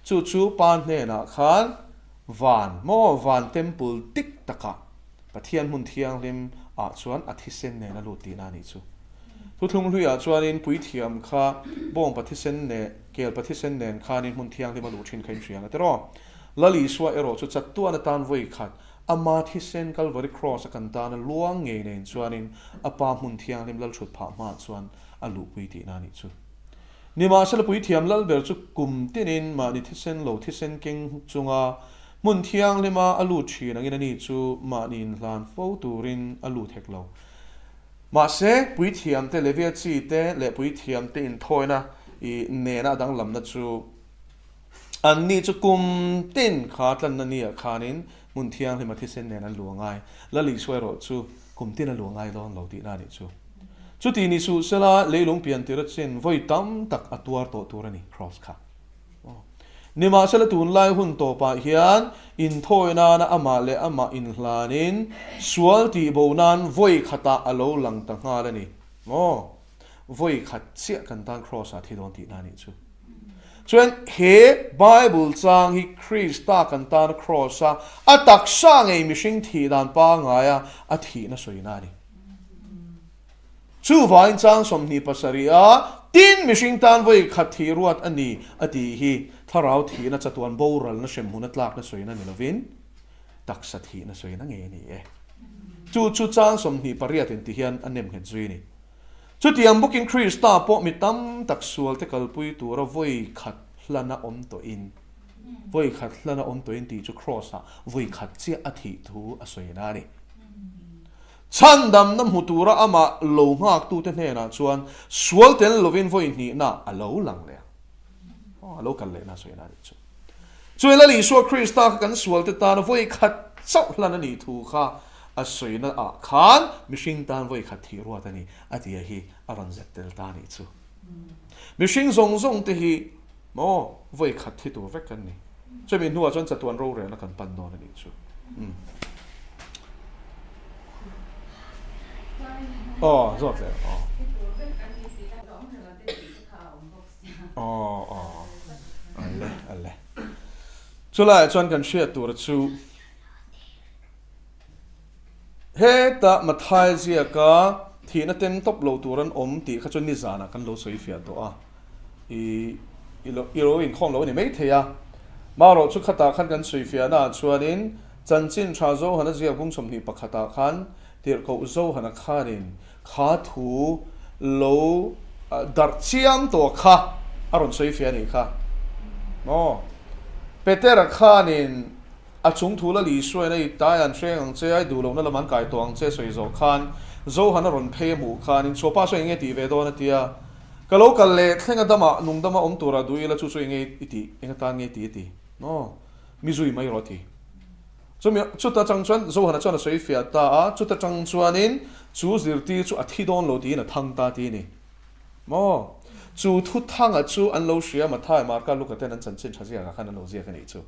chu chu Pa hnenah khan van maw van temple dik takah Pathian hmun thianghlim ah chuan a thisen nen a lut tihna a nih chu. Thuthlung hluiah chuanin puithiam kha bawngpa thisen neh kelpa thisen nen khanin hmun thianghlim a luh thin kha in hria ang a tiraw? Lal Isua erawh chu chatuan atan vawi khat ama thisen Kalvari Kraws a kan tana luang ngei nen chuanin a Pa hmun thianghlim lal thut phah hmaah chuan a luhpui tihna a nih chu. Nimahsela puithiam lal ber chu kum tinin mahni thisen lo thisen keng chunga hmun thianghlima a lut thin angin ani chu mahni inhlan fo turin a lut hek lo. Mahse, puithiamte Levia chi te leh puithiamte inthawina i nena a danglamna chu Anni chu kum tin kha tlanna ni ah khanin hmun thianghlim a thisen nen an lu a ngai. Lal Isua erawh chu kum tin a lu a ngai dawn lo tihna a nih chu. Chuti ni suh sela leilung pian tir a chin vawi tam tak a tuar tawh tur a ni, Kraws kha. Nimahsela tunlai hun tawpah hian inthawi nana amah leh amah inhlanin sual tihbo nan vawi khatah a lo lang ta nghal a ni. Aw. Vawi khat chiah kan tan Kraws ah thi dawn tihna a nih chu. Chuan he Bible chang hi Krista kan tana Kraws a a taksa ngei mihring thih dan pangaia a thihna sawina a ni. Chuvangin chang 27 a tin mihring tan vawi khat thih ruat a ni a tih hi thlarau thihna chatuan boralna hremhmun a tlakna sawina ni lovin taksa thihna sawina ngei a ni e. Chu chu chang 28 in ti hian a nemnghet zui a ni. Chutiang bawkin Krista pawh mi tam tak sualte kalpui tura vawi khat hlana awm tawhin, vawi khat hlana awm tawhin tih chu Kraws-ah vawi khat chiah a thih thu a sawi na a ni. Chhandamna hmu tura amah lo nghaktute hnenah chuan sual tel lovin vawi hnihna a lo lang leh ang. Aw, a lo kal lehna a sawi na a nih chu. Chuan Lal Isua Krista kha kan sualte tana vawi khat chauh hlan a nih thu kha a sawina ah khan mihring tan vawi khat thih ruat a ni a tia hi a rawn zet tel ta a nih chu. Mihring zawng zawng te hi maw vawi khat thi tur vek kan ni. Chumi hnuah chuan chatuan rorelna kan pan dawn a nih chu. Aw, zawt leh aw. Aw aw ale ale. Chulaiah chuan kan hriat tur chu heta Mathai ziaka thihna tem tawp lo tur an awm tih kha chu nizanah kan lo sawi fiah tawh a. I i lo i lo inkhawm lo a ni maithei a. Marawh chu khatah khan kan sawi fiahna ah chuanin chanchin tha Zohana ziak bung 21 ah khan tirhkoh Zohana khanin Kha thu lo darh chiam tawh kha a rawn sawi fiah a nih kha. Maw? Petera khanin a chung thu la Lisuain a i tai an hreng ang che, ai duh lohna lam an kai tawh ang che sawi zawh khan Johan a rawn phei a hmuh khanin chhuapa sawi enge tih ve dawn a tia. Ka lo kal leh thleng a dama nung dama awm tura duh ila chu chu enge i tih, eng atan nge ti a ti. Maw? Mi zui mai rawh a ti. Chumi chuta chang chuan Johana chuan a sawi fiah ta a, chuta chang chuanin chu zirtir chu a thi dawn lo tiin a thang ta ti a ni. Maw? Chu thu thanga chu an lo hria Mathai, Marka, Luka ten an chanchin tha ziakah khan an lo ziak a nih chu.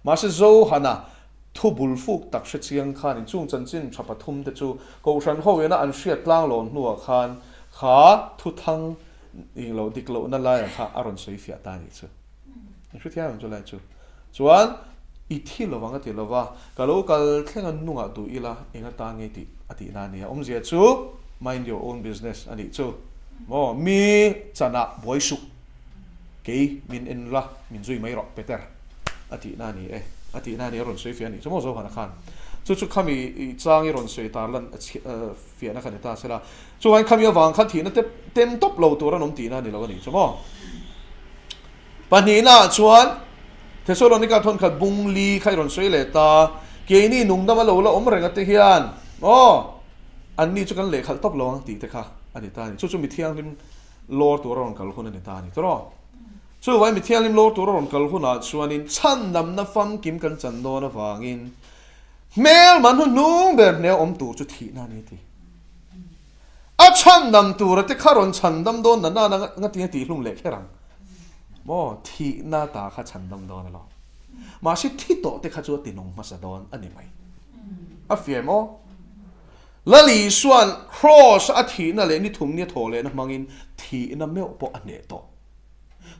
Mahse Johana thu bul fuk tak hre chiang khanin chung chanchin tha pathum te chu Kohhran ho ina an hriat tlang lawn hnuah khan kha thu thang ing lo dik lohna laiah kha a rawn sawi fiah ta a nih chu. I hrethiam ang chu lai chu. Chuan i thi lo ang a ti lo va, ka lo kal thleng a nungah duh ila eng atan nge tih a tihna a nia. Awmzia chu mind your own business a nih chu. Maw mi chanah buai suh, kei min en la, min zui mai rawh Peter a tihna a ni e. A tihna a ni a rawn sawi fiah a nih chu maw Zohana khan. Chu chu khami chang i rawn sawi tar lan fiahna kha ni ta sela. Chuvangin khami avang khan thihna te tem tawp lo tur an awm tihna a ni lo a nih chu maw. Pahnihnaah chuan Thesalonika thawnkhat bung li kha i rawn sawi leh ta, keini nungdam a lo la awm reng ate hian aw anni chu kan lehkhalh tawp lo ang tih te kha a ni ta a ni. Chu chu mi thianghlim lawr tur a rawn kal hun a ni ta a ni tawh. Chuvangin mi thianghlim lawr tur a rawn kal hunah chuanin chhandamna famkim kan chan dawn avangin hmelma hnuhnung ber hneh a awm tur chu thihna a ni a ti. A chhandam tura te kha rawn chhandam dawn na nana ngatinge tih hlum leh kher ang maw? Thihna ta kha chhandam dawn alawm. Mahse thi tawh te kha chu a tinung hmasa dawn a ni mai. A fiah maw? Lal Isua'n Kraws a thihna leh ni thum ni a thawh lehna hmangin thihna meuh pawh a hneh tawh.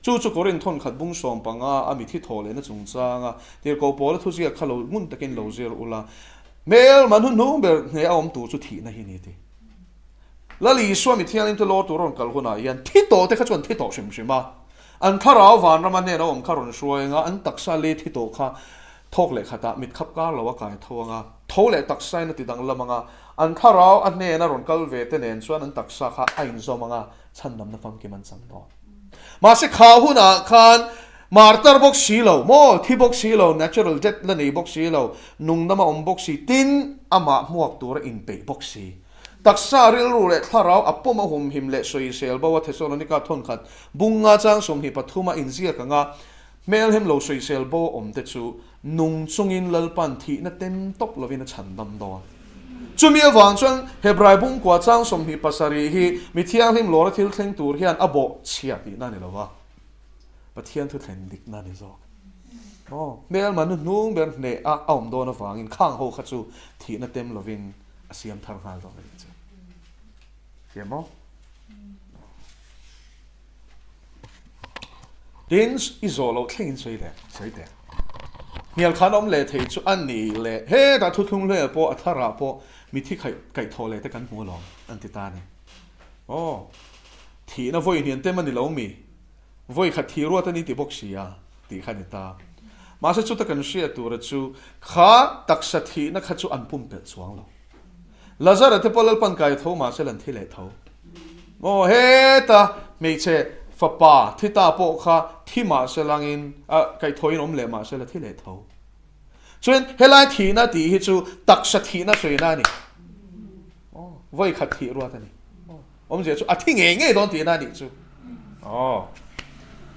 Chu chu Korinth thawnkhat bung 15 a mithi thawh lehna chungchanga tirhkoh Paula thuziak kha lo ngun takin lo zir ula, Hmelma hnuhnung ber hneh a awm tur chu thihna hi ni ti. Lal Isua mi thianghlim te lawr tur a rawn kal hunah hian thi tawh te kha chuan thi tawh hrim hrim a, an thlarau vanrama hnena awm kha rawn hruai anga an taksa lei thi tawh kha thawk leh khatah mit khap kar lo a kai tho anga tho leh taksa in a ti danglam anga an thlarau a hnena rawn kal ve te nen chuan an taksa kha a inzawm anga chhandamna famkim an chang dawn. Mahse kha hunah khan martar bawk si lo, maw thi bawk si lo, natural death la nei bawk si lo, nungdam a awm bawk si, tin amah hmuak tura inpeih bawk si. Taksa rilru leh thlarau a pawm a humhim leh sawisel bo a Thesalonika thawnkhat bunga chang 23 a inziak anga hmelhem lo sawisel bo a awm te chu Nung chungin Lalpan thihna tem tawp lovin a chhandam dawn. Chumi avang chuan Hebrai bungkua chang 27 hi mi thianghlim lawra thil thleng tur hian a bawh chhia tihna a ni lo va, Pathian thu thlen dikna a ni zawk. Aw, hmelma nu hnung ber hneh a a awm dawn avangin khang ho kha chu thihna tem lovin a siam thar nghal dawn a ni chu. Hria maw? Tin, i zawh loh thlengin sawi leh sawi teh. Hnial khan awm leh thei chu a ni leh hetah thuthlung hlel pawh a tharah pawh mithi khaih kaihthawh leh te kan hmu alawm an ti ta a ni. Aw, thihna vawi hnian tem a ni lo mi? Vawi khat thih ruat a ni ti bawk si a tih kha a ni ta. Mahse chuta kan hriat tura chu kha taksa thihna kha chu an pumpelh chuang lo. Lazara te pawh Lalpan kai tho mahse lan thi leh tho. Aw heta hmeichhe Fapa thi ta pawh kha thi mah se langin, a kaihthawhin awm leh mah se la thi leh tho. Chuan helai thihna tih hi chu taksa thihna hruina a ni. Aw, vawi khat thih ruat a ni. Awmzia chu a thi ngei ngei dawn tihna a nih chu. Aw,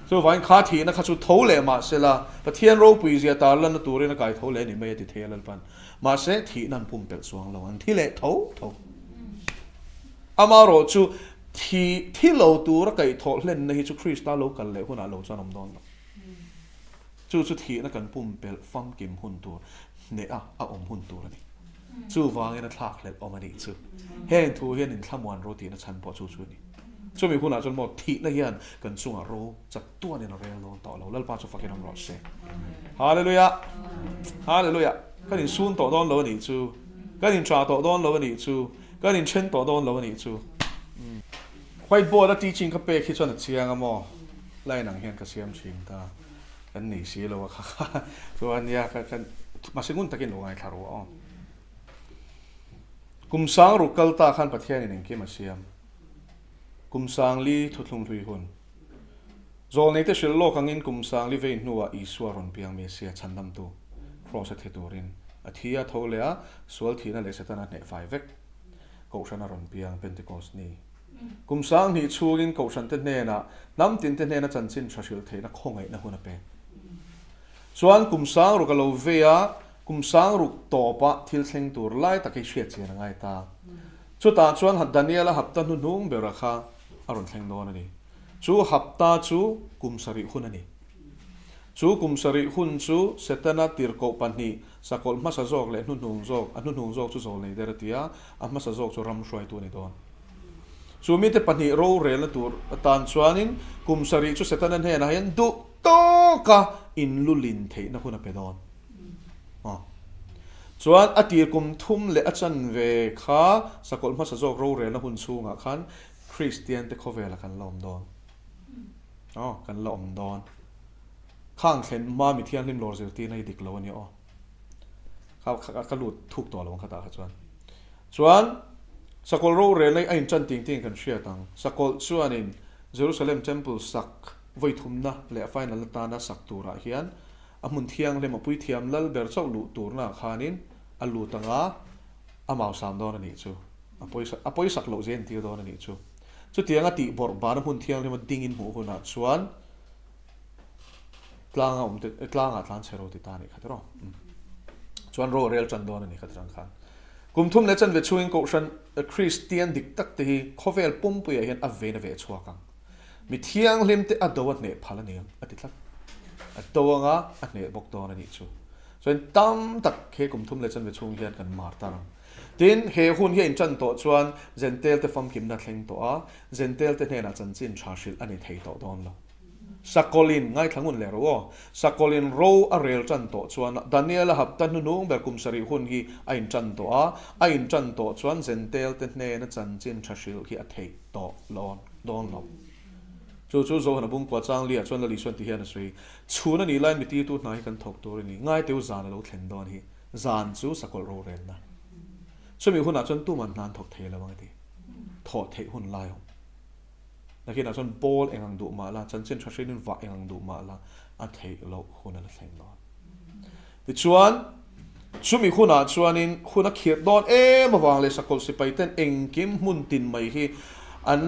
chuvangin kha thihna kha chu tho leh mah se la, Pathian ropui zia tarlanna turin a kai tho leh a ni mai a ti thei a Lalpan. Mahse, thihna an pumpelh chuang lo, an thi leh tho tho. Amaherawh chu thi thi lo tura kaihthawh hlenna hi chu Krista lo kal leh hunah lo chuan awm dawn lo. Chu chu thihna kan pumpelh famkim hun tur hneh a a awm hun tur a ni. Chuvangin a thlak hlelh awm a nih chu. Heng thu hian inthlamuan ro tihna chhan pawh chu chu a ni. Chumi hunah chuan maw thihna hian kan chungah ro chak tuanin a rel dawn tawh lo. Lalpa chu fakin awm rawh se. Hallelujah! Hallelujah! Kan insun tawh dawn lo a nih chu. Kan inṭah tawh dawn lo a nih chu. Kan inṭhen tawh dawn lo a nih chu. White board a teaching ka pek hi chuan a chiang a maw? Line ang hian ka siam thin ta. Kan nei si lo a kha kha chuan nia ka kan mahse ngun takin lo ngaithla ru aw. Kum sang ruk kal ta khan Pathianin engkim a siam. Kum sang li thuthlung hlui hun. Zawlnei te hrilh lawk angin kum sang li vei hnuah Isua rawn piang Mesia chhandamtu Kraws a thi turin a thi a tho leh a, sual thihna leh Setana hneh fai vek Kohhran a rawn piang Pentecost ni. Kum 2000 chhungin Kohhrante hnenah hnam tinte hnena chanchin tha hrilh theihna khawngaihna hun a pek. Chuan kum 6000 a lo vei a, kum 6000 tawpa thil thleng tur lai tak hi hriat chian a ngai ta. Chutah chuan Daniela hapta hnuhnung bera kha a rawn thleng dawn a ni. Chu hapta chu kum sarih hun a ni. Chu kum sarih hun chu Setana tirhkoh pahnih, sakawlh hmasa zawk leh hnuhnung zawk, a hnuhnung zawk chu zawlnei der a ti a, a hmasa zawk chu ram hruaitu a ni dawn. Chu mite pahnih rorelna tur atan chuanin kum sarih chu Setana hnenah hian duh tawka inlulin theihna hun a pe dawn. Aw. Chuan a tir kum thum leh a chanve kha sakawlh hmasa zawk rorelna hun chhungah khan Kristiante khawvelah kan la awm dawn. Aw, kan la awm dawn. Khang thlen hma mi thianghlim lawr zirtirna hi dik lo a nia aw. Kha ka lut thuk tawh lo ang khatah kha chuan. Chuan Sakawlh rorelna hi a inṭan ting ting kan hriat ang. Sakawlh chuanin Jerusalem Temple sak vawi thumna leh a final atana sak turah hian a hmun thianghlim a puithiam lal ber chauh luh turnaah khanin a lut anga a mausam dawn a nih chu. A pawisa a pawisak loh zia entir dawn a nih chu. Chutianga tih bawrh bana hmun thianghlima dingin hmuh hunah chuan Tlanga awm te tlangah tlan chhe ro ti ta a nih kha tiraw. Chuan ro a rel tan dawn a nih kha tirang khan. Kum thum leh chanve chhungin Kohhran Kristian dik tak te hi khawvel pumpuiah hian a vein a veh chhuak ang. Mi thianghlim te a do a hneh phal a ni ang a ti tlat. A do anga a hneh bawk dawn a nih chu. Chuan tam tak he kum thum leh chanve chhung hian kan mar tar ang. Tin, he hun hi a intan tawh chuan Zentel te famkimna thleng tawh a, Zentel te hnenah chanchin tha hrilh a ni thei tawh dawn lo. Sakawlin, ngaithla ngun leh rawh aw, Sakawlin ro a rel tan tawh chuan Daniela hapta hnuhnung ber kum sarih hun hi a intan tawh a, a intan tawh chuan Zentel te hnena chanchin tha hrilh hi a theih tawh lawn dawn lo. Chu chu Zohana Bungkua Changlia chuan Lali chuan ti hian a sawi, Chhun a nih laiin mi tirtu hna hi kan thawk tur a ni, ngaiteu zan a lo thlen dawn hi, zan chu sakawlh rorelna. Chumi hunah chuan tuman hna an thawk thei lo ang a ti. Thawh theih hun lai awm. Nakinah chuan ball eng ang duh mah la, chanchin tha hrenin vah eng ang duh mah la, a theih loh hun a la thleng dawn. Tichuan, chumi hunah chuanin hun a khirh dawn em avang leh sakawlh sipai ten engkim hmun tin mai hi an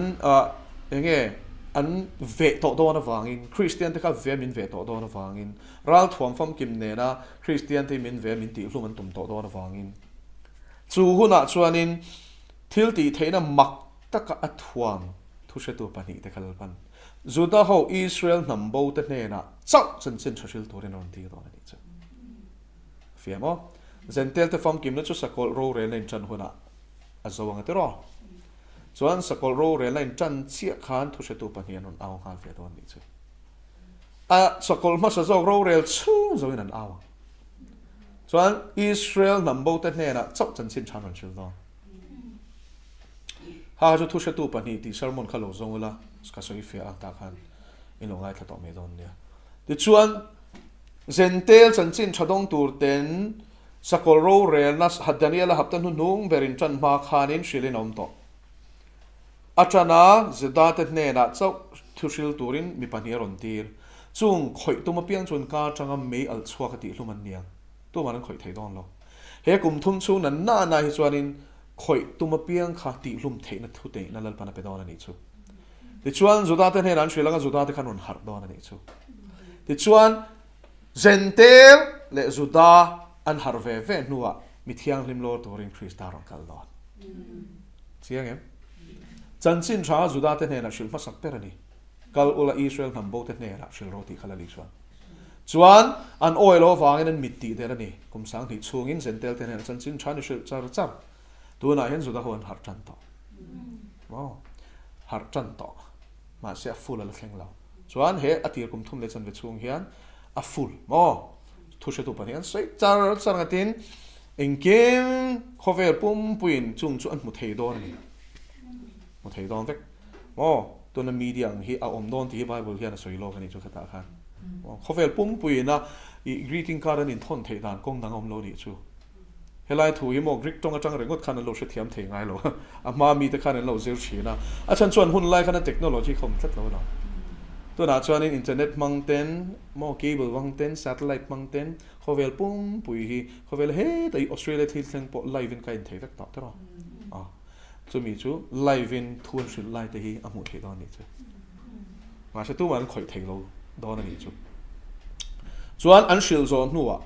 eng nge an veh tawh dawn avangin, Kristian te kha ve min veh tawh dawn avangin, ralthuam famkim nena Kristian te hi min ve min tihhlum an tum tawh dawn avangin, chu hunah chuanin thil tih theihna mak taka a thuam thuhretu pahnihte kha Lalpan Juda ho Israel hnam bo te hnenah chauh chanchin tha hril turin a rawn tir dawn a nih chu. Fiam aw. Zentel te famkimna chu sakawlh rorelna inṭan hunah a zo ang a tiraw. Chuan sakawlh rorelna inṭan chiah khan thuhretu pahnih an rawn au nghal ve dawn a nih chu. A sakawlh hmasa zawk rorel chhung zoin an au ang. Chuan Israel hnam bo te hnenah chauh chanchin tha an rawn hril dawn. Ha chu thuhretu pahnih tih sermon kha lo zawng ula ka sawi fiah a tah khan in lo ngaithla tawh mai dawn nia. Tichuan Zentel chanchin tha dawng tur ten sakawlh rorelna Daniela hapta hnuhnung ber in tan hma khanin hrilhin a awm tawh. A ṭan a, Juda-te hnenah chauh thu hril turin mi pahnih a rawn tir. Chung khawih tum apiang chuan ka aṭanga mei alh chhuak a tihhlum an ni ang. Tumah an khawih thei dawn lo. He kum thum chhung nan na na hi chuanin khawih tum apiang kha tihhlum theihna thu teihna Lalpan a pe dawn a nih chu. Tichuan, Juda-te hnenah an hrilh anga Juda-te khan rawn harh dawn a nih chu. Tichuan, Jentail leh Juda an harh ve ve hnuah mi thianghlim lawr turin Krista rawn kal dawn. Chiang em? Chanchin tha Juda-te hnenah hrilh hmasak ber a ni. Kal ula Israel hnam bote hnenah hrilh rawh tih kha la li chuan. Chuan an awi lo avangin an mit tih der a ni. Kum 2000 chhungin Jentail te hnenah chanchin tha ni hrilh char char. Tunah hian Juda ho an harh tan tawh. Maw? Harh tan tawh. Mahse a full a la thleng lo. Chuan he a tir kum thum leh chanve chhung hian a full maw? Thu hretu pahnih an sawi char char ngatin engkim khawvel pumpuiin chung chu an hmu thei dawn a ni. Hmu thei dawn vek. Maw? Tuna media ang hi a awm dawn tih hi Bible hian a sawi lawk a nih chu khatah khan. Maw? Khawvel pumpuiin a i greeting card an inthawn theih dan kawng dang a awm lo nih chu. Helai thu hi maw Greek tawng atang ringawt khan an lo hrethiam thei ngai lo. A hma mite khan an lo zir thin a. A chhan chuan hun lai khan a technology kha awm tlat lo a. Tunah chuanin internet hmang ten, maw cable hmang ten, satellite hmang ten khawvel pumpui hi khawvel hetah hi Australia thil thleng pawh live in ka en thei vek tawh tiraw. A chumi chu live in thu an hrilh lai te hi a hmuh theih dawn a nih chu. Mahse tumah an khawih thei lo dawn a nih chu. Chuan an hrilh zawh hnuah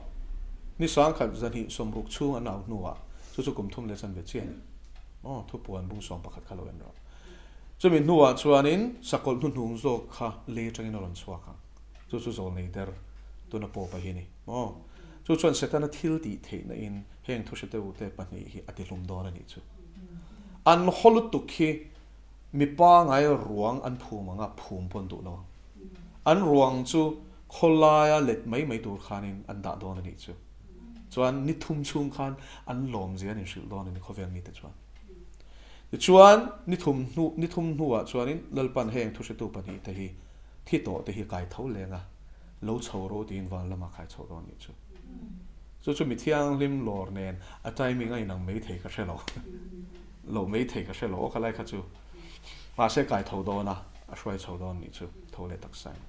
ni 1000 260 chhung an au hnuah chu chu kum thum leh chanve chiah a ni. Aw, thupuan bung 11 kha lo en rawh. Chumi hnuah chuanin sakawlh hnuhnung zawk kha lei atangin a rawn chhuak ang. Chu chu zawlnei der tuna pawpa hi a ni. Aw, chu chuan Setana thil tih theihna in heng thuhretute pahnih hi a tihlum dawn a nih chu. An haw lutuk hi Mi pangai ruang an phum ang a, phum pawh an duh lo ang. An ruang chu khawlaia let mai mai tur khanin an dah dawn a nih chu. Chuan ni thum chhung khan an lawmzia an inhrilh dawn a ni khawvel mite chuan. Tichuan ni thum hnu ni thum hnuah chuanin Lalpan heng thuhretu pahnihte hi thi tawh te hi kai tho leng a, lo chho ro tiin van lamah khai chho dawn a nih chu. Chu chu mi thianghlim lawr nen a timing a inang mai thei ka hre lo. Lo mai thei ka hre lo aw khalai kha chu. Mahse kai tho dawn a, a hruai chho dawn nih chu tho leh taksa in.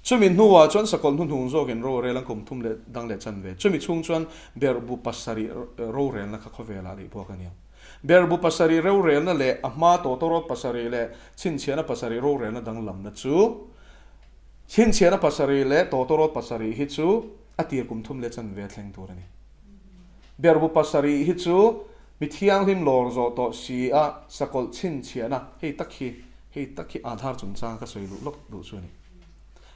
Chumi hnuah chuan sakawlh hnuhnung zawkin rorel an kum thum leh dang leh chanve. Chumi chhung chuan berhbu pasarih rorelna kha khawvelah leh buak a nia. Berhbu pasarih rorelna leh a hma tawtawrawt pasarih leh chhinchhiahna pasarih rorelna danglamna chu chhinchhiahna pasarih leh tawtawrawt pasarih hi chu a tir kum thum leh chanve a thleng tur a ni. Berhbu pasarih hi chu Mi thianghlim lawr zawh tawh si a sakawlh chhinchhiahna hei tak hi hei tak hi Aadhaar chungchang ka sawi luh lawk duh chu a ni.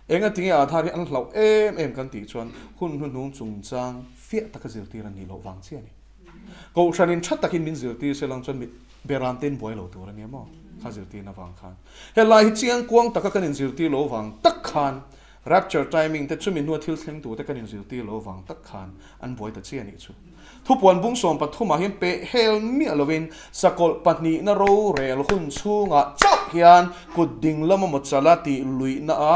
Enga tinge Aadhaar hi an hlauh em em kan tih chuan hun hnuhnung chungchang fiah taka zirtir an nih loh vang chiah a ni. Kohhranin tha takin min zirtir se lang chuan mi beram tein buai lo tur a nia maw kha zirtirna vang khan. Helai hi chiangkuang taka kan inzirtir lo vang tak khan Rapture timing te chumi hnua thil thleng tur te kan inzirtir lo vang tak khan an buai ta chiah a nih chu. Thupuan bung 13 ah hian peh hel miah lovin sakawlh pahnihna rorel hun chhungah chauh hian kut ding lama maw chala tih luihna a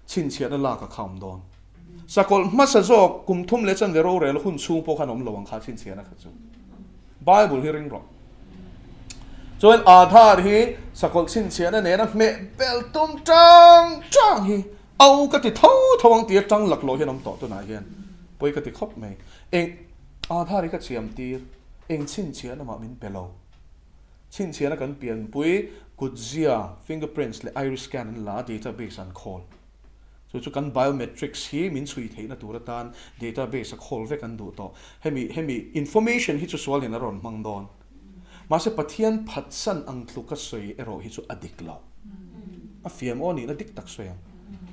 chhinchhiahna lak a kha awm dawn. Sakawlh hmasa zawk kum thum leh chanve rorel hun chhung pawh khan awm lo ang kha chhinchhiahna kha chu. Bible hi ring rawh. Chuan Aadhaar hi sakawlh chhinchhiahna nena hmeh bel tum tang tang hi au ka ti tho tho ang tia tang laklawh hian awm tawh tunah hian pawi ka ti khawp mai. Eng Aadhaar hi ka siam tir eng chhinchhiahna mah min pe lo. Chhinchhiahna kan pianpui kutzia, fingerprints leh iris scan an la a database an khawl. Chu chu kan biometrics hi min chhui theihna tur atan database a khawl vek an duh tawh. Hemi hemi information hi chu sualin a rawn hmang dawn. Mahse Pathian phatsan ang tluka sawi erawh hi chu a dik lo. A fiam aw nihna dik tak sawi ang.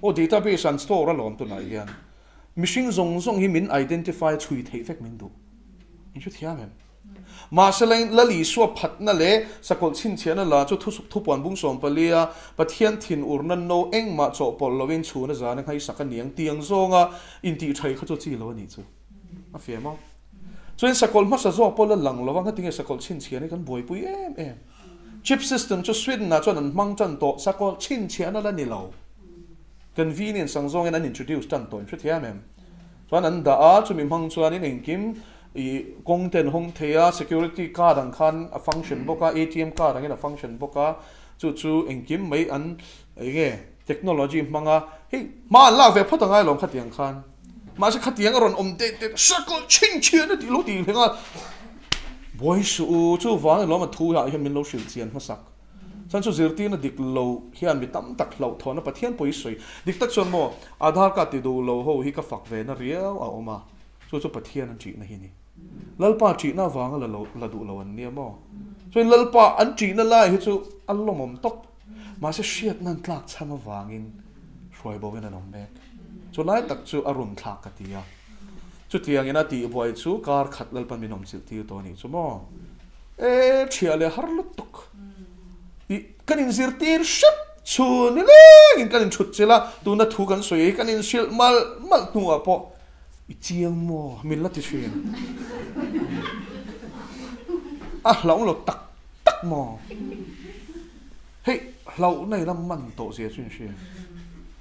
Aw database an store alawm tunah hian mihring zawng zawng hi min identify chhui theih vek min duh. In hrethiam em? Mahse Lal Isua phatna leh sakawlh chhinchhiahna la chu thupuan bung 14 a Pathian thinurna no engmah chawhpawlh loin chhuna zana nghaisak a niang tiang zawnga intihthai kha chu chi lo a nih chu a fiam a. Chuan sakawlh hmasa zawk pawh la lang lova ngatinge sakawlh chhinchhiahna hi kan buaipui em em. Chip system chu Sweden ah chuan an hmang tan tawh sakawlh chhinchhiahna la ni lo. Convenience ang zawngin an introduce tan tawh in hrethiam em? Chuan an dah a, chumi hmang chuanin engkim. I kawng te an hawng thei a, security card ang khan a function bawk a, ATM card angin a function bawk a, chu chu engkim mai an eng nge technology hmang a, hei hma an lak ve phawt angai alawm khatiang khan. Mahse khatiang a rawn awm teh teh circle chhinchhian a tih lo tih hleng a, buai suh u, chuvang alawm a thu ah hian min lo hrilh chian hmasak. Chuan chu zirtirna dik lo hian mi tam tak hlauhthawhna Pathian pawh i sawi. Dik tak chuan maw Aadhaar card ti duh lo ho hi ka fak ve na riau a awm a, chu chu Pathian an ṭihna hi a ni. Lalpa ṭihna avanga la lo la duh lo an nia maw? Chuan Lalpa an ṭihna lai hi chu a lawmawm tawp. Mahse hriatna an tlak chham avangin hruai bo in an awm mek. Chu lai tak chu a run thlak ka ti a. Chutiangin a tihbuai chu kar khat Lalpan min awm chilh tir tawh a nih chu maw? E thiah leh har lutuk tih kan inzirtir hrep chhun ni lengin kan inthut chilh a, tuna thu kan sawi hi kan inhrilh malh malh hnuah pawh i chiang maw min la ti thin. A hlauh lo tak tak maw? Hei hlauhna ila man tawh zia chu inhria.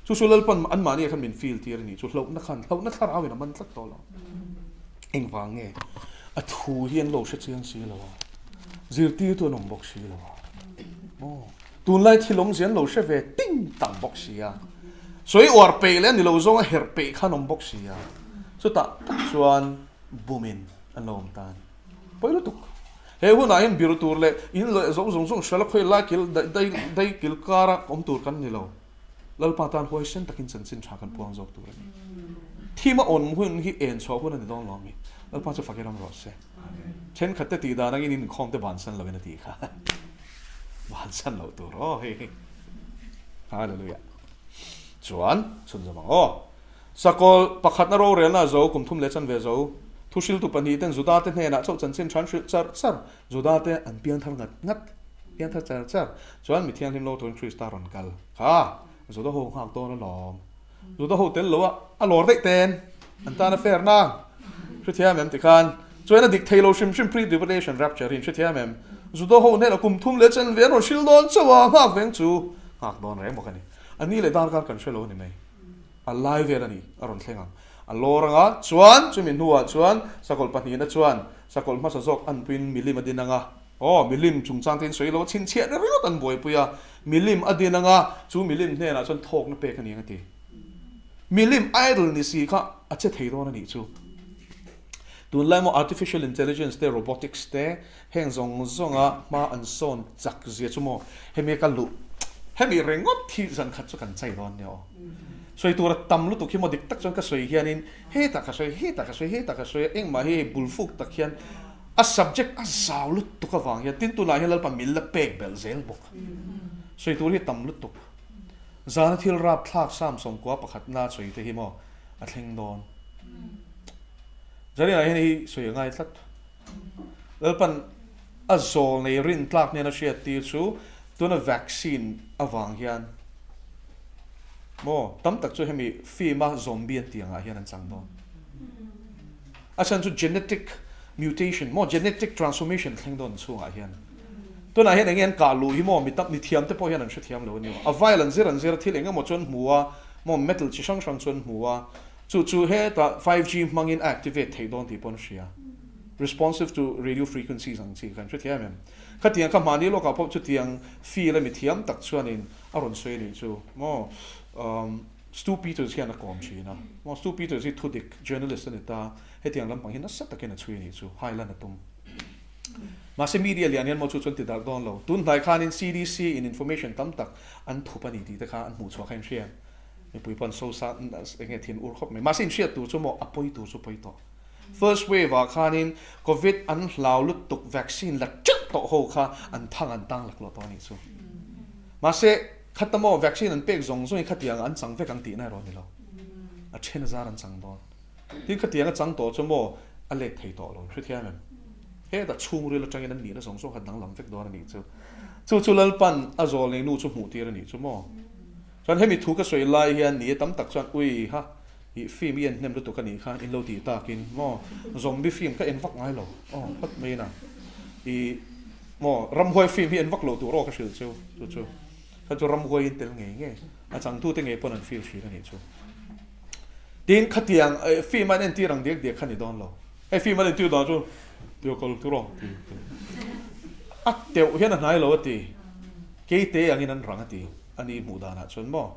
Chu chu Lalpan anmahni ah khan min feel tir a nih chu hlauhna khan hlauhna thlarau in a man tlat tawh lo. Engvang nge? A thu hi an lo hre chiang si lo a, zirtirtu an awm bawk si lo a. Aw, tunlai thil awmzia an lo hre ve ting tang bawk si a. Sawi uar peih leh a ni lo zawng a herh peih khan awm bawk si a. Chutah tak chuan bumin an lo awm ta a ni. Pawi lutuk. He hunah hian biru tur leh in leh zawng zawng zawng hrela khawi lai kil dai dai kil kara awm tur kan ni lo. Lalpa tan huaisen takin chanchin tha kan puang zawk tur a ni. Thim a awn hun hi en chhuah hun a ni dawn lo ami? Lalpa chu fakin ram rawh se. Thenkhat te tih dan angin inkhawm te bansan loin a tih kha. Bansan loh tur aw hei hi. Hallelujah. Chuan chhunzawm ang aw. Sakawl pakhatna rorelna a zo, kum thum leh chanve zo. Thuhriltu pahnihten Judate hnenah chauh chanchin than hrilh char char. Judate an piang thar ngat ngat, piang thar char char. Chuan mi thianghlim lo turin Krista rawn kal kha Juda ho nghak dawn alawm. Juda ho tel lo a, a lawr daih ten an tan a fair nang. Hrethiam em tikhan chuan a dik thei lo hrim hrim pre-tribulation rapture hi in hrethiam em? Juda ho hnenah kum thum leh chanve an rawn hril dawn chauh a, nghak veng chu nghak dawn reng bawk a ni. A ni leh darkar kan hre lo a ni mai. A lai vel a ni, a rawn thleng ang. A lawr ang a, chuan chumi hnuah chuan sakawlh pahnihna chuan sakawlh hmasa zawk anpuiin milim a din ang a. Aw, milim chungchang te in sawi lo a, chhinchhiahna ringawt an buaipui a. Milim a din ang a, chu milim hnenah chuan thawkna pek a ni ang a ti. Milim idol ni si kha a che thei dawn a nih chu. Tunlai maw artificial intelligence te, robotics te, heng zawng zawnga hma an sawn chak zia chu maw hemi ka luh hemi ringawt hi zan khat chu kan chai dawn nia aw. Sawi tura tam lutuk hi maw dik tak chuan ka sawi hianin hetah ka sawi, hetah ka sawi, hetah ka sawi a, engmah hi hei bulfuk tak hian a subject a zau lutuk avang hian tin tunah hian Lalpa min la pek belh zel bawk. Sawi tur hi tam lutuk. Zana thil rapthlak Samsung kua pakhatna sawi te hi maw a thleng dawn. Zarinah hian hei sawi a ngai tlat. Lalpan a zawl nei rin tlak nen a hriat tir chu tuna vaccine avang hian maw tam tak chu hemi film a zombie an tih angah hian an chang dawn. A chhan chu genetic mutation maw genetic transformation thleng dawn chhungah hian tunah hian enge an kah luh hi maw mi tam mi thiam te pawh hian an hrethiam lo a ni maw. A vial an zir an zir a thil eng emaw chu an hmu a maw metal chi hrang hrang chu an hmu a Chu chu hetah 5G hmangin a activate theih dawn tih pawh an hria. Responsive to radio frequencies ang chi kha an hrethiam em? Khatiang kha mahni lawkah pawh chutiang field a mi thiam tak chuanin a rawn sawi a nih chu maw. Stu Peters hian a kawm thin a. Maw Stu Peters hi thudik journalist a ni ta. Hetiang lampang hi nasa takin a chhui a nih chu. Highland a tum. Mahse media lian hian maw chu chuan ti darh dawn lo. Tun hnai khanin CDC in information tam tak an thup a ni tih te kha an hmuhchhuah kha in hria em? Mipui pawh an so sa eng nge thin ur khawp mai. Mahse inhriat tur chu maw a pawi tur chu pawi tawh. First wave ah khanin covid an hlau lutuk vaccine la teuh tawh ho kha an thang an tang laklawh tawh a nih chu. Mahse khata maw vaccine an pek zawng zawng hi khatiang an chang vek ang tihna erawh a ni lo. A then a zar an chang dawn. Tin khatiang a chang tawh chu maw a let thei tawh lo. Hrethiam em? Hetah chhungril atangin an nihna zawng zawng kha danglam vek dawn a nih chu. Chu chu Lalpan a zawl nei nu chu hmuh tir a nih chu maw. Chuan hemi thu ka sawi lai hian ni e tam tak chuan ui ha ih film i en hnem lutuk a nih kha in lo tih takin maw zombie film ka en vak ngai lo aw phawt mai in a ih maw ramhuai film hi en vak lo tur aw ka hrilh chu chu chu kha chu ramhuai in tel ngei ngei a changtu te ngei pawn an feel thin a nih chu tin khatiang film a an entir ang diak diak kha ni dawn lo. Hei film an intir dan chu tia kal tur a ti. A teuh hian a hnai lo a ti. Keite angin an rang a ti. A ni hmuh danah chuan maw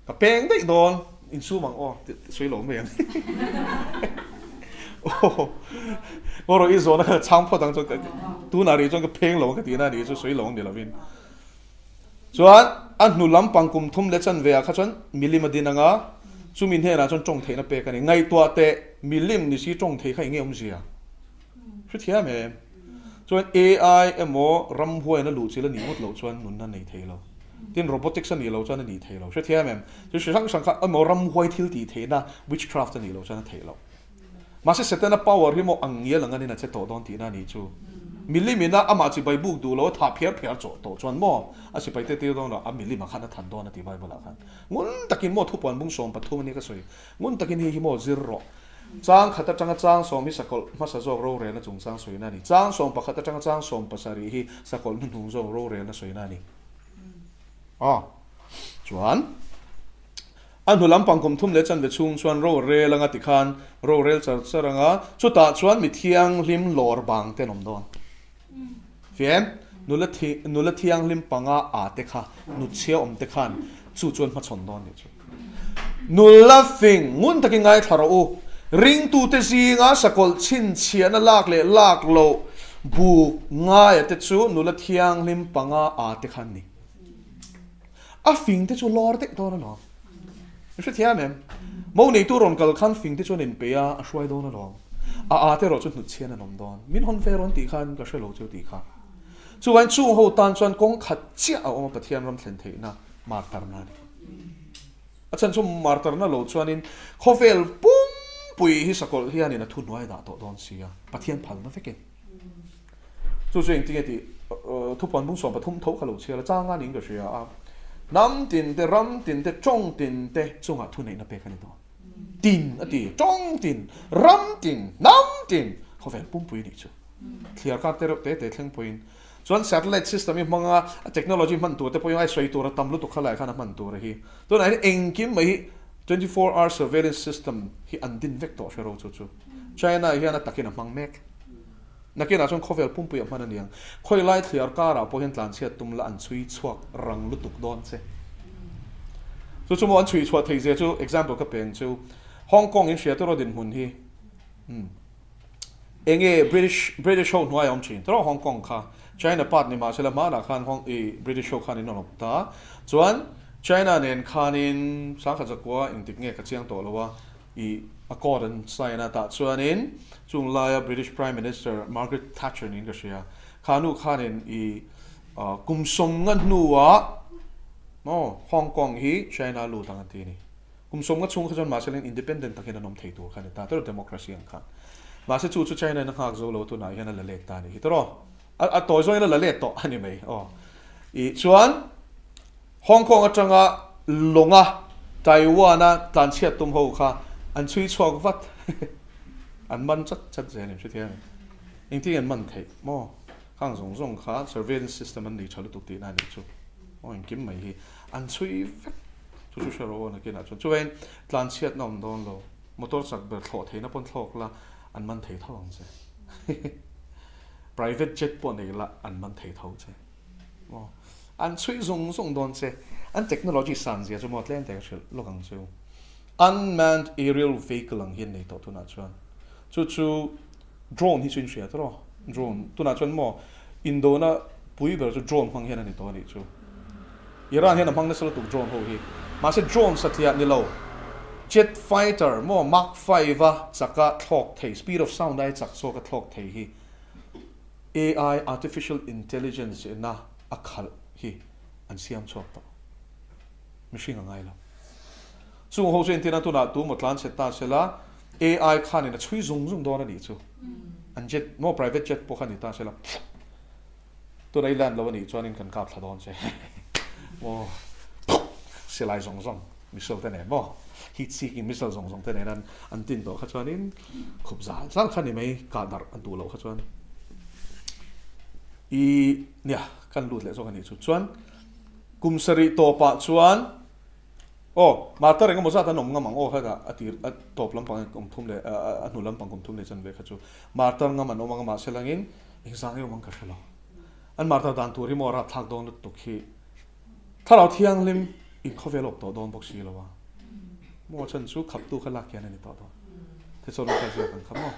ka peng daih dawn insum ang aw tih sawi lo mai ang. Aw aw rawh i zawhna kha chhang phawt ang chuan tunah rih chuan ka pheng lo ang ka tihna a nih chu sawi lo ang ni lovin. Chuan a hnu lampang kum thum leh chanve ah kha chuan milim a din ang a, chumi hnenah chuan tawng theihna pek a ni. Ngaihtuah teh milim ni si tawng thei kha eng nge awmzia? Hrethiam em? Chuan AI emaw ramhuaiin a luh chil a nih ngawt loh chuan nunna nei thei lo. Tin robotics a nih loh chuan a nih thei lo. Hrethiam em? Chu hri hrang hrang kha emaw ramhuai thil tih theihna witchcraft a nih loh chuan a theih loh. Mahse Setana power hi maw ang ngial ang anin a che tawh dawn tihna a nih chu. Milim ina amah chibai buk duh lo a thah phiar phiar chawh tawh chuan maw a sipai te tir dawn lo a milim ah khan a that dawn a ti Bible ah khan. Ngun takin maw thupuan bung 13 a nia ka sawi. Ngun takin hei hi maw zir rawh. Chang khat atanga chang sawm hi sakawlh hmasa zawk rorelna chungchang sawina a ni. Chang sawm pakhat atanga chang 17 hi sakawlh hnuhnung zawk rorelna sawina a ni. Aw. Chuan. A hnu lampang kum thum leh chanve chhung chuan rorel anga tikhan rorel char char anga chutah chuan mi thianghlim lawr bang te an awm dawn. Fiam, nula thi, nula thianghlim panga a te kha, nutchhia awm te khan chu chuan hmachhawn dawn nih chu. Nula fing, ngun takin ngaithla rawh u, ringtute zinga sakawlh chhinchhiahna lak leh lak loh buk ngaia te chu nula thianghlim panga a te kha an ni. A fing te chu lawr daih dawn alawm. I hrethiam em? Mo neitu rawn kal khan fing te chuan inpeih a, a hruai dawn alawm. A â te erawh chu hnutchhian an awm dawn. Min hawn ve rawn tih khan ka hre lo chu tih kha. Chuvain chung ho tan chuan kawng khat chiah a awm a Pathian ram thlen theihna martarna a ni. A chhan chu martarna lo chuanin khawvel pumpui hi sakawlh hianin a thuhnuai a dah tawh dawn si a, Pathian phalna vekin. Chu chu engtin nge tih thupuan bung 13 tho kha lo chhiar a, changa niin ka hria a, hnam tin te, ram tin te, tawng tin te chungah thuneihna pek a ni dawn. Tin a ti, tawng tin, ram tin, hnam tin, khawvel pumpui a nih chu. Thliar kar te reuh te te thleng pawhin chuan satellite system hi hmanga technology hman tur te pawhin ai sawi tur a tam lutuk kha lai khan a hman tur a hi. Tunah hian engkim mai hi 24 hour surveillance system hi an din vek tawh hre ro chu chu. China hian a takin a hmang mek. Nakinah chuan khawvel pumpui a hman a niang. Khawilai thliar karah pawh hian tlanchhiat tum la an chhui chhuak rang lutuk dawn che. Chu chu maw an chhui chhuah theih zia chu example ka peng chu Hong Kong in hria tawrh a dinhmun hi umm enge British British ho hnuai a awm thin tawrh Hong Kong kha China part ni mahsela hmanah khan Hong i British ho khan in rawn awp ta chuan China nen khanin sangkhat zakua engtik nge ka chiang tawh lo a I accord an sign a tah chuanin chung laia British Prime Minister Margaret Thatcher niin ka hria, kha nu khanin i kum sawmnga hnuah maw Hong Kong hi China lut ang an ti a ni. Kum sawmnga chhung kha chuan mahse leng independent takin an awm thei tur kha a ni ta tawrh democracy ang khan. Mahse chu chu China in a nghak zo lo tunah hian a la let ta a nih hi tawrh aw. A tawi zawngin a la let tawh a ni mai aw. I chuan. Hong Kong atanga lawnga Taiwan-a tlanchhiat tum ho kha an chhui chhuak vat. An man chat chat zel in hrethiam em? Engtin nge an man theih maw? Khang zawng zawng kha surveillance system an nei tha lutuk tihna a nih chu. Aw engkim mai hi an chhui vek. Chu chu hre rawh aw nakinah chuan. Chuvain tlanchhiatna awm dawn lo. Motor chak ber thlawh theihna pawn thlawk la an man thei tho ang che. Private jet pawh nei la an man thei tho che. Maw? An chhuih zung zung dawn che. An technology san zia chu maw tlem te ka hrilh lawk ang chu. Unmanned aerial vehicle ang hi an nei tawh tunah chuan. Chu chu drone hi chu in hria tawh Drone. Tunah chuan maw indona pui ber chu drone hmang hian a ni tawh a nih chu. Iran hian a hmang nasa lutuk drone ho hi. Mahse drone satliah ni lo. Jet fighter maw Mach 5 a chaka thlawk thei, speed of sound aia chak zawka thlawk thei hi. AI, Artificial Intelligence, ina a khalh hi an siam chhuak tawh. Mihring a ngai lo. Chung ho chu entirna tunah tu maw tlan chhe ta sela, AI khanin a chhui zung zung dawn a nih chu. An jet, maw private jet pawh kha ni ta sela, tuna i land lo a nih chuanin kan kap thla dawn che. Maw silai zawng zawng missile te nen maw heat seeking missile zawng zawng te nen an an tin tawh kha chuanin khup zal zal kha ni mai kah darh an duh loh kha chuan i nia kan lut leh zawk a nih chu chuan kum sarih tawpah chuan. Aw, martar engemaw zat an awm ngam ang aw kha a tir a tawp lampang kum thum leh a hnu lampang kum thum leh chanve kha chu martar ngam an awm ang a mahse langin engzang nge awm ang ka hre lo. An martar dan tur hi maw a rapthlak dawn lutuk hi Thlarau Thianghlim in khawvel awp tawh dawn bawk si lo a, maw chhan chu khaptu kha lak hian a ni tawh dawn. Thesalonika ziak ang kha maw.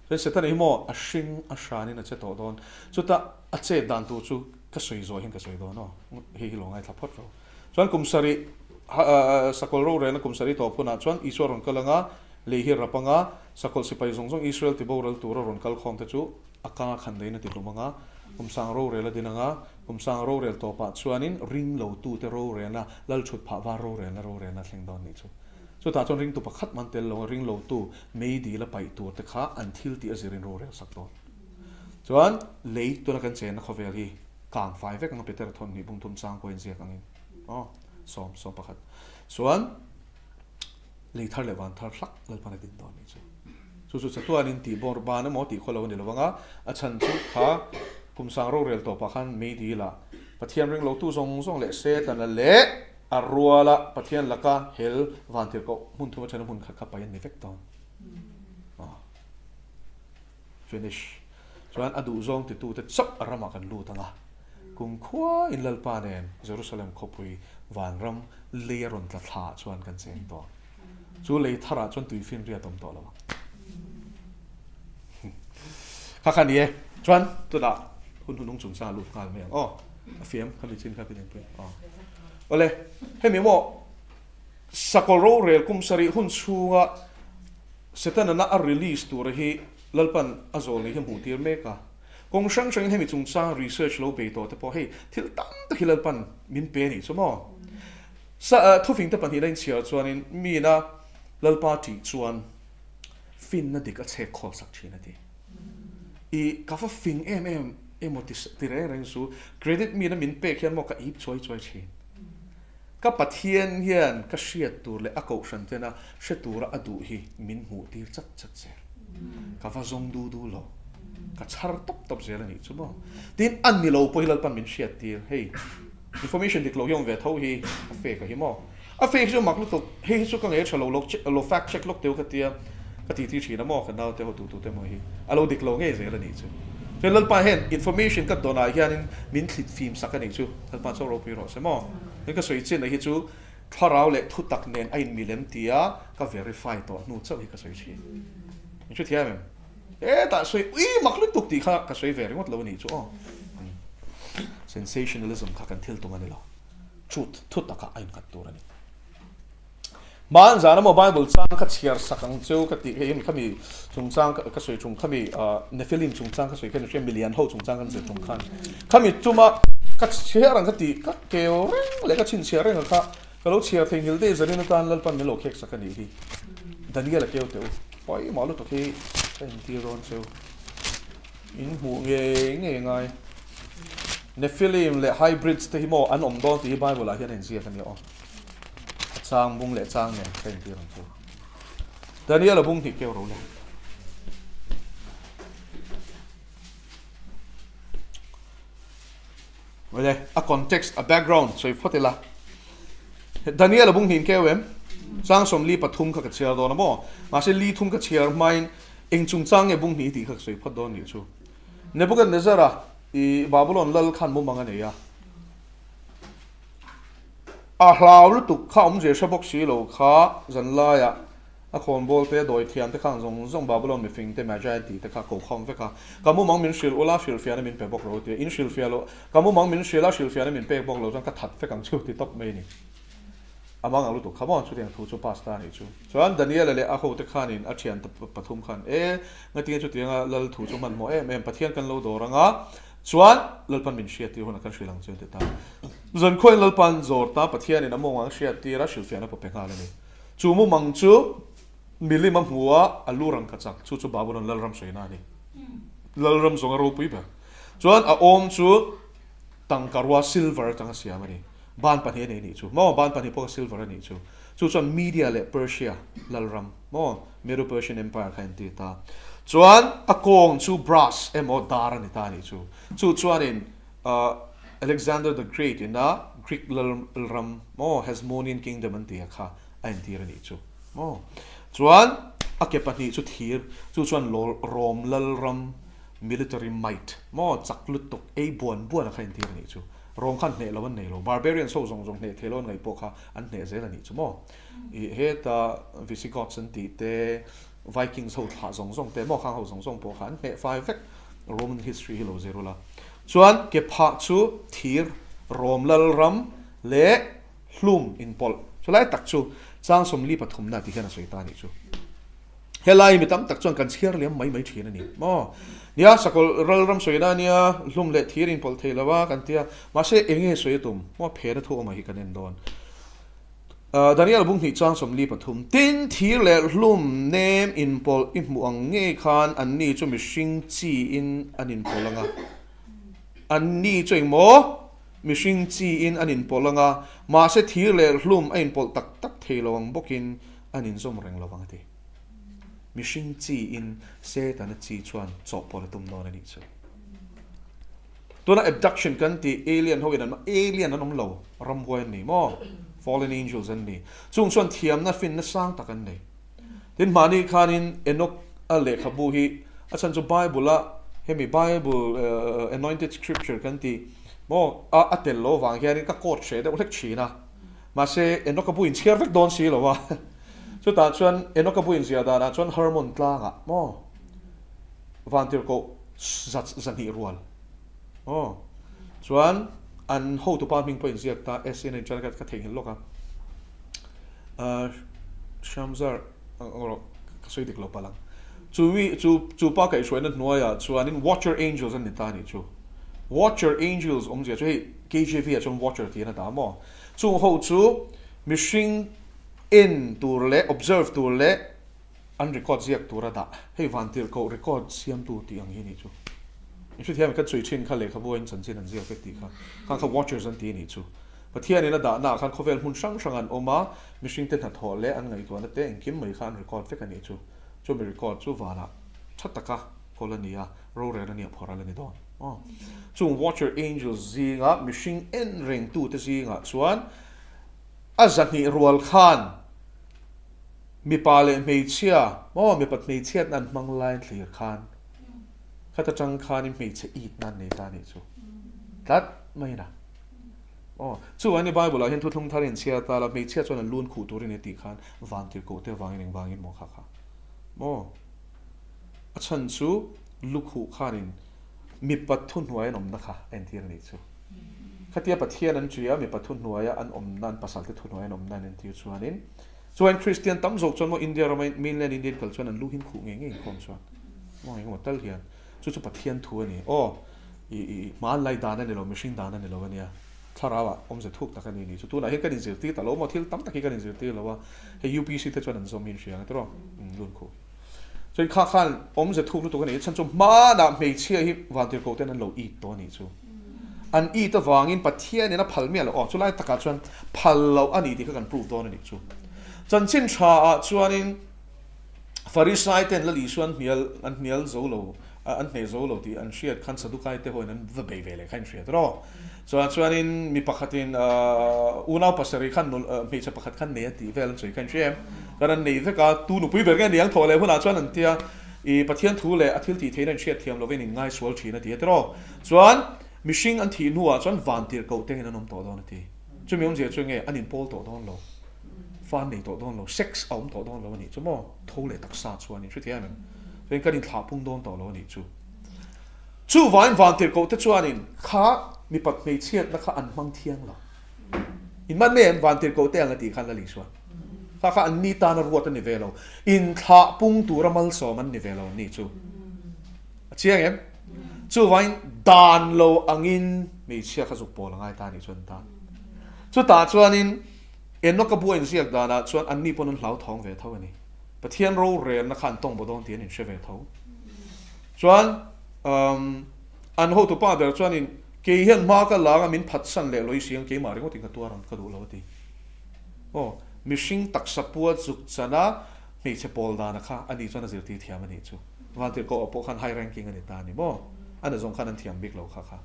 Chuan Setana hi maw a hring a hranin a che tawh dawn. Chutah a chet dan tur chu ka sawi zawh hian ka sawi dawn aw, hei hi lo ngaithla phawt ro. Chuan kum sarih sakawlh rorelna kum sarih tawp hunah chuan Isua rawn kal anga lei hi rap anga sakawlh sipai zawng zawng Israel tiboral tura rawn kal khawm te chu a kanga khan leiin a ti hlum anga kum sang rorel a din anga kum sang rorel tawpah chuanin ring lotute rorelna lal thut phah var rorelna rorelna thleng dawn nih chu. Chutah chuan ringtu pakhat man tel lo a ring lotu mei dil a paih tur te kha an thil tih a zirin rorel sak dawn. Chuan lei tuna kan chenna khawvel hi kang fai vek anga Petera thawn hnih bung thum chang pawhin ziak angin aw sawm sawm pakhat chuan lei thar leh van thar hlak Lalpan a din dawn nih chu. Chu chu chatuanin tih bawr ban emaw tih khaw lo a ni lo anga a chhan chu kha kum sang rorel tawpah khan mei dil ah Pathian ring lotu zawng zawng leh Setana leh A ruala Pathian laka hel vantirhkoh hmun thum atana hmun khat kha paih an ni vek dawn. Finish. Chuan a duhzawng titute chauh a ramah kan lut ang a. Kumkhua in Lalpa nen Jerusalem khawpui vanram lei a rawn tla thla ah chuan kan cheng dawn. Chu lei tharah chuan tuifinriat awm tawh lo ang. Kha kha ni e. Chuan tunah hun hunung chungchang a lut nghal mai ang aw. A fiam kha mi chin kha pi nengpui. Aw. Awle, hemi maw Sakawlh rorel kum sarih hun chhunga Setana a release tura hi Lalpan a zawl nei hi a hmuh tir mek a. Kawng hrang hrangin hemi chungchang research lo bei tawh te pawh hei thil tam tak hi Lalpan min pe a nih chu maw. Sa thufing te pahnihna inchhiar chuanin mina Lalpa tih chuan finna dik a chhek khawl sak thin a ti. I ka va fing em em emaw ti ti reng reng su, credit mina min pek hian maw ka ip chuai chuai thin. Ka Pathian hian ka hriat tur leh a kohhran tena hre tura a duh hi min hmuh tir chat chat zel. Ka va zawng du du lo. Ka chhar tawp tawp zel a nih chu maw. Tin, a ni lo pawh hi Lalpan min hriat tir. Hei, information dik lo hi awm ve tho hi a fake a hi maw. A fake chu mak lutuk, hei hi chu ka ngei tha lo lo fact check lawk teu ka tia, ka ti ti thin a maw ka naute ho tu tute maw hi a lo dik lo ngei zel a nih chu. Chuan Lalpa hian information ka dawnah hianin min thlit fim sak a nih chu, Lalpa chaw ropui rawh se maw. Chuan ka sawi chin a hi chu thlarau leh thutak nen a inmilem tia ka verify tawh hnu chauh hi ka sawi thin. In hrethiam em? Hetah sawi ui mak lutuk tih kha ka sawi ve ringawt lo a nih chu aw. Sensationalism kha kan thil tum a ni lo. Truth, thu takah a innghat tur a ni. Hmaan zan emaw Bible chang ka chhiar sak ang cheu ka tih hei khami chungchang ka sawi chung khami Nephilim chungchang ka sawi khan hria milian ho chungchang kan zir chung khan khami tuma ka chhiar ang ka tih ka keu reng leh ka chhinchhiah reng ang kha ka lo chhiar thei nghil daih zanin atan Lalpan min lo khek sak a nih hi Daniel a keu teh u pawimawh lutuk hi ka intir dawn cheu. In hmuh ngei ngei ngai. Nephilim leh hybrids te hi maw an awm dawn tih hi Bible ah hian a inziak a nia aw. A chang bung leh chang nen ka intir ang chu. Daniel a bung hnih keu ro le. Awle, a context, a background sawi phawt ila. Daniel a bung hnih keu em? Chang 43 kha ka chhiar dawn a maw? Mahse li thum ka chhiar hmain Eng chungchang nge bung hnih tih kha ka sawi phawt dawn nih chu. Nebuchadnezzar-a i Babulon lal khan mumang a nei a. A hlau lutuk kha awmzia hre bawk si lo kha zanlaiah a khawnbawl te, dawi thiam te khang zawng zawng Babulon mifing te, Magi tih te kha ko khawm vek a. Ka mumang min hrilh ula, hrilhfiahna min pe bawk lo tia. In hrilhfiah loh, ka mumang min hrilh a, hrilhfiahna min pek bawk lo chuan ka that vek ang chu ti tawp mai a ni. A mang ang lutuk kha maw? Chutiang thu chu pass ta a nih chu. Chuan Daniela leh a hote khanin a thian pathum khan, E, ngatinge chutianga Lal thu chu hmanhmawh em em, Pathian kan lo dawr ang a, chuan Lalpan min hriattir hunah kan hrilh ang chu an ti ta. Zankhuain Lalpan zawr ta Pathianin a mawng ang hriattir a, hrilhfiahna pawh pe nghal a ni. Chu mumang chu milim a hmu a, a lu rang ka chak, chu chu Babulon Lalram sawiina a ni. Lalram zawng a ropui ber. Chuan a awm chu tangkarua silver atanga siam a ni. Ban pahnih a nei nih chu maw? Ban pahnih pawh kha silver a nih chu. Chu chuan Media leh Persia lalram maw? Medo-Persian Empire kha a intir ta. Chuan a kawng chu brass emaw dar a ni ta a nih chu. Chu chuanin ahh. Alexander the Great ina Greek lalram maw Hasmonean Kingdom an tih a kha a entir a nih chu maw. Chuan a ke pahnih chu thir, chu chuan Rom lalram military might maw chak lutuk ei buan buan a kha entir a nih chu. Rom khan hneh lo an nei lo, Barbarians ho zawng zawng hneh thei lo an ngaih pawh kha an hneh zel a nih chu maw. Ih heta Visigoths an tih te, Vikings ho thlah zawng zawng te maw khang ho zawng zawng pawh kha an hneh fai vek Roman history hi lo zir ula. Chuan ke phah chu thir rawm lal ram leh hlum inpawlh chu lai tak chu chang 43 na ti hian a sawi ta a nih chu. Helai mi tam tak chuan kan chhiar liam mai mai thin a ni maw. Nia sakawlh ral ram sawina ania hlum leh thir inpawlh thei lo a kan tia mahse eng nge sawi a tum maw phena thu awmah hi kan en dawn. Daniel bung hnih chang 43, Tin, thir leh hlum nem inpawlh i hmuh ang ngei khan anni chu mihring chiin an inpawlh ang a. Anni chu engmaw? Mihring chiin an inpawlh ang a, mahse thir leh hlum a inpawlh tak tak thei lo ang bawkin an inzawm reng lo vang a ti. Mihring chiin Setana chi chuan chawhpawlh a tum dawn a nih chu. Tuna abduction kan tih alien ho in an alien an awm lo, ramhuai an ni maw? Fallen angels an ni. Chung chuan thiamna finna sang tak an nei. Tin mahni khanin Enoch a lehkhabu hi a chhan chu Bible a hemi Bible anointed scripture kan tih maw a a tel lo vang hianin ka quote hreh deuh hlek thin a. Mahse Enoch a bu in chhiar vek dawn si lo a. Chutah chuan Enoch a bu in ziah danah chuan Hermon tlangah maw Vantirhkoh zat 200 rual aw chuan an hotupa hming pawh inziak ta SN a inṭan ka theihnghilh lawk a Shamzar erawh ka sawi dik lo palh ang chu mi chu chu pa kaihhruaina hnuaiah chuanin Watcher Angels an ni ta a nih chu Watcher Angels awmzia chu hei KJV ah chuan Watcher tiin a dah maw chung ho chu mihring en tur leh observe tur leh An record ziak tur a dah. Hei Vantirhkoh record siamtu tih ang hi nih chu. In hrethiam kan sawi thin kha lehkhabu a in chanchin an ziak vek tih kha. Khang kha watchers an ti nih chu. Pathianin a dahna ah khan khawvel hmun hrang hrang an awm a, mihringte hnathawh leh an ngaihtuahna te engkim mai kha an record vek a nih chu. Chumi record chu vanah tha taka kawl a ni a, rorel a nia phawrh a la ni dawn. Aw. Chung watcher angels zinga mihring en rengtute zingah chuan a 200 rual khan, Mipa leh hmeichhia maw mipat hmeichhiatna an hmang lai thlir khan khat atang khanin hmeichhe itna an nei ta anih chu tlat mai na aw chu ani Bible ah hian thuthlung thar in chhiar ta la hmeichhia chuan an lun khuh turin e tih khan van tirhkoh te vangin engvangin maw kha kha maw a chhan chu lukhuh khanin mipat thuhnuai an awmna kha a entir anih chu. Khatia Pathian an ṭih a, mipa thuhnuaia an awmna, an pasalte thuhnuaia an awmna an entir chuanin, chuan Kristian tam zawk chuan maw India rama mainland Indian kal chuan an lu hin khuh ngei ngei inkhawm chuan maw engemaw tal hian chu chu Pathian thu a ni. Aw, i i hmanlai dan a ni lo, mihring dan a ni lo a nia, thlarauah awmze thuk tak a ni nih chu. Tunah hian kan inzirtir ta lo maw, thil tam tak hi kan inzirtir lo a, hei UPC te chuan an zawm hi an hria ang tiraw, lu an khuh. Chuan kha khan awmze thuk lutuk a ni. Chhan chu hmanah hmeichhia hi vantirhkoh ten an lo it tawh a nih chu. An it avangin Pathianin a phal miah loh. Aw, chulai takah chuan phal loh a ni tih kha kan prove dawn a nih chu. Chanchin tha ah chuanin Farisai ten Lal Isua an hnial an hnial zo lo an hneh zo lo tih an hriat khan Sadukai te hoin an va bei ve leh kha in hriat rawh. Chuan chuanin mi pakhatin unau pasarih khan hmeichhe pakhat khan nei a tih vel an sawi kha in hria em? Chuan an nei vek a, tu nupui ber nge ni ang thawh leh hunah chuan an tia i Pathian thu leh a thil tih theihna in hriat thiam lovin in ngaisual thin a ti a tiraw? Chuan mihring an thih hnuah chuan van tirhkoh tengin an awm tawh dawn a ti. Chumi awmzia chu enge an inpawl tawh dawn lo, fa an nei tawh dawn lo, sex a awm tawh dawn lo a nih chu maw? Tho leh taksa chuan in hrethiam em? Chuan kan inthlah pung dawn tawh lo a nih chu. Chuvangin vantirhkohte chuanin kha mipat hmeichhiatna kha an hmang thiang lo. In man mai em? Vantirhkohte ang a tih khan Lal Isua. Kha kha an ni tana ruat a ni ve lo. Inthlah pung tura malsawm an ni ve lo an ni chu. A chiang em? Chuvangin dan lo angin hmeichhia kha zuk pawl a ngai ta a nih chuan tan. Chutah chuanin Enoch-a bua inziak danah chuan anni pawn an hlauthawng ve tho a ni. Pathian rorelna kha an tawng baw dawn tih an inhre ve tho. Chuan an hotupa ber chuanin kei hian hma ka lang a min phatsan leh lawih si ang keimah ringawtin ka tuar ang ka duh lo a ti. Aw, mihring taksa pua zuk chana hmeichhe pawl dana kha ani chuan a zirtir thiam a nih chu. Vantirhkoh ah pawh khan high ranking a ni ta a ni maw? A nazawng khan an thiam bik lo kha kha.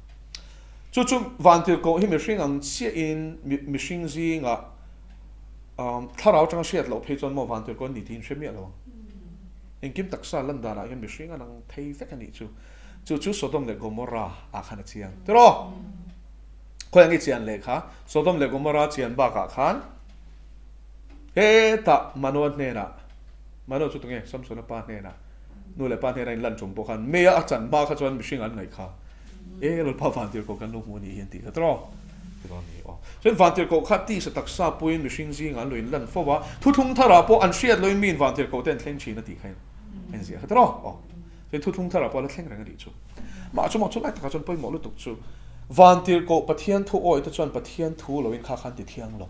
Chu chu Vantirhkoh hi mihring ang chiahin mihring zingah thlarau atanga hriat loh phei chuan maw Vantirhkoh an ni tiin hre miah lo ang. Engkim taksa lan danah hian mihring an ang thei vek a nih chu. Chu chu Sodom leh Gomorrah ah khan a chiang. Tiraw? Khawi ang i chian leh kha? Sodom leh Gomorrah chian bakah khan hetah Manoa hnenah, Manoa chu tunge? Samsona pa hnenah, nu leh pa hnena inlan tum pawh khan meia a chan hma kha chuan mihring an ngaih kha. E Lalpa Vantirhkoh kan lo hmu a nih hi an tih kha tiraw? Tiraw ni aw. Chuan Vantirhkoh kha tisa taksa puiin mihring zingah an lo inlan fo a, thuthlung tharah pawh an hriat loin miin Vantirhkoh te an thleng thin a tih kha a inziah kha tiraw? Aw. Chuan thuthlung tharah pawh a la thleng reng a nih chu. Mah chu maw chu lai takah chuan pawimawh lutuk chu Vantirhkoh Pathian thu awite chuan Pathian thu loin kha khan ti thiang lo.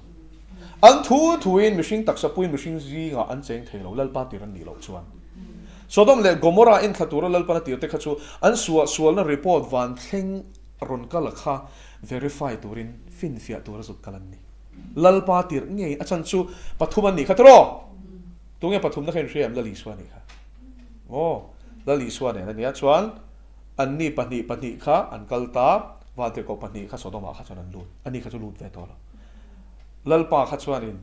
An thu thuin mihring taksa puiin mihring zingah an cheng thei lo, Lalpa tir an nih loh chuan. Sodom leh Gomorrah en thla tura Lalpan a tirte kha chu an suah sualna report van thleng rawn kal a kha verify turin finfiah tura zut kal an ni. Lalpa tirh ngei a chan chu pathum an nih kha tiraw? Tunge pathumna kha inhria em? Lal Isua nih kha. Aw, Lal Isua nen a nia chuan anni pahnih pahnih kha an kal ta, vantirhkoh pahnih kha Sodom-ah kha chuan an lut, ani kha chu lut ve tawh lo. Lalpa kha chuanin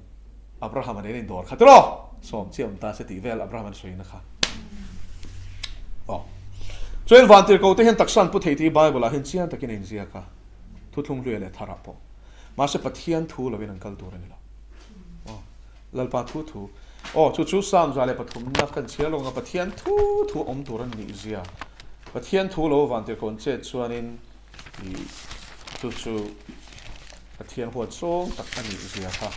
Abraham-a nen indawr kha tiraw? Sawm chiah awm ta se tih vel Abraham-an sawina kha. Aw. Chuan vantirhkoh te hian taksa an pu thei tih Bible-ah hian chiang takin a inziak a, thuthlung hluia leh tharah pawh. Mahse Pathian thu lovin an kal tur a ni lo. Aw. Lalpa thu thu. Aw, chu chu Psalm 103 na kan chhiar lo nga Pathian thu thu awm tur a nih zia. Pathian thu lo vantirhkoh an chet chuanin Ih, chu chu Pathian huat zawng tak a nih zia kha.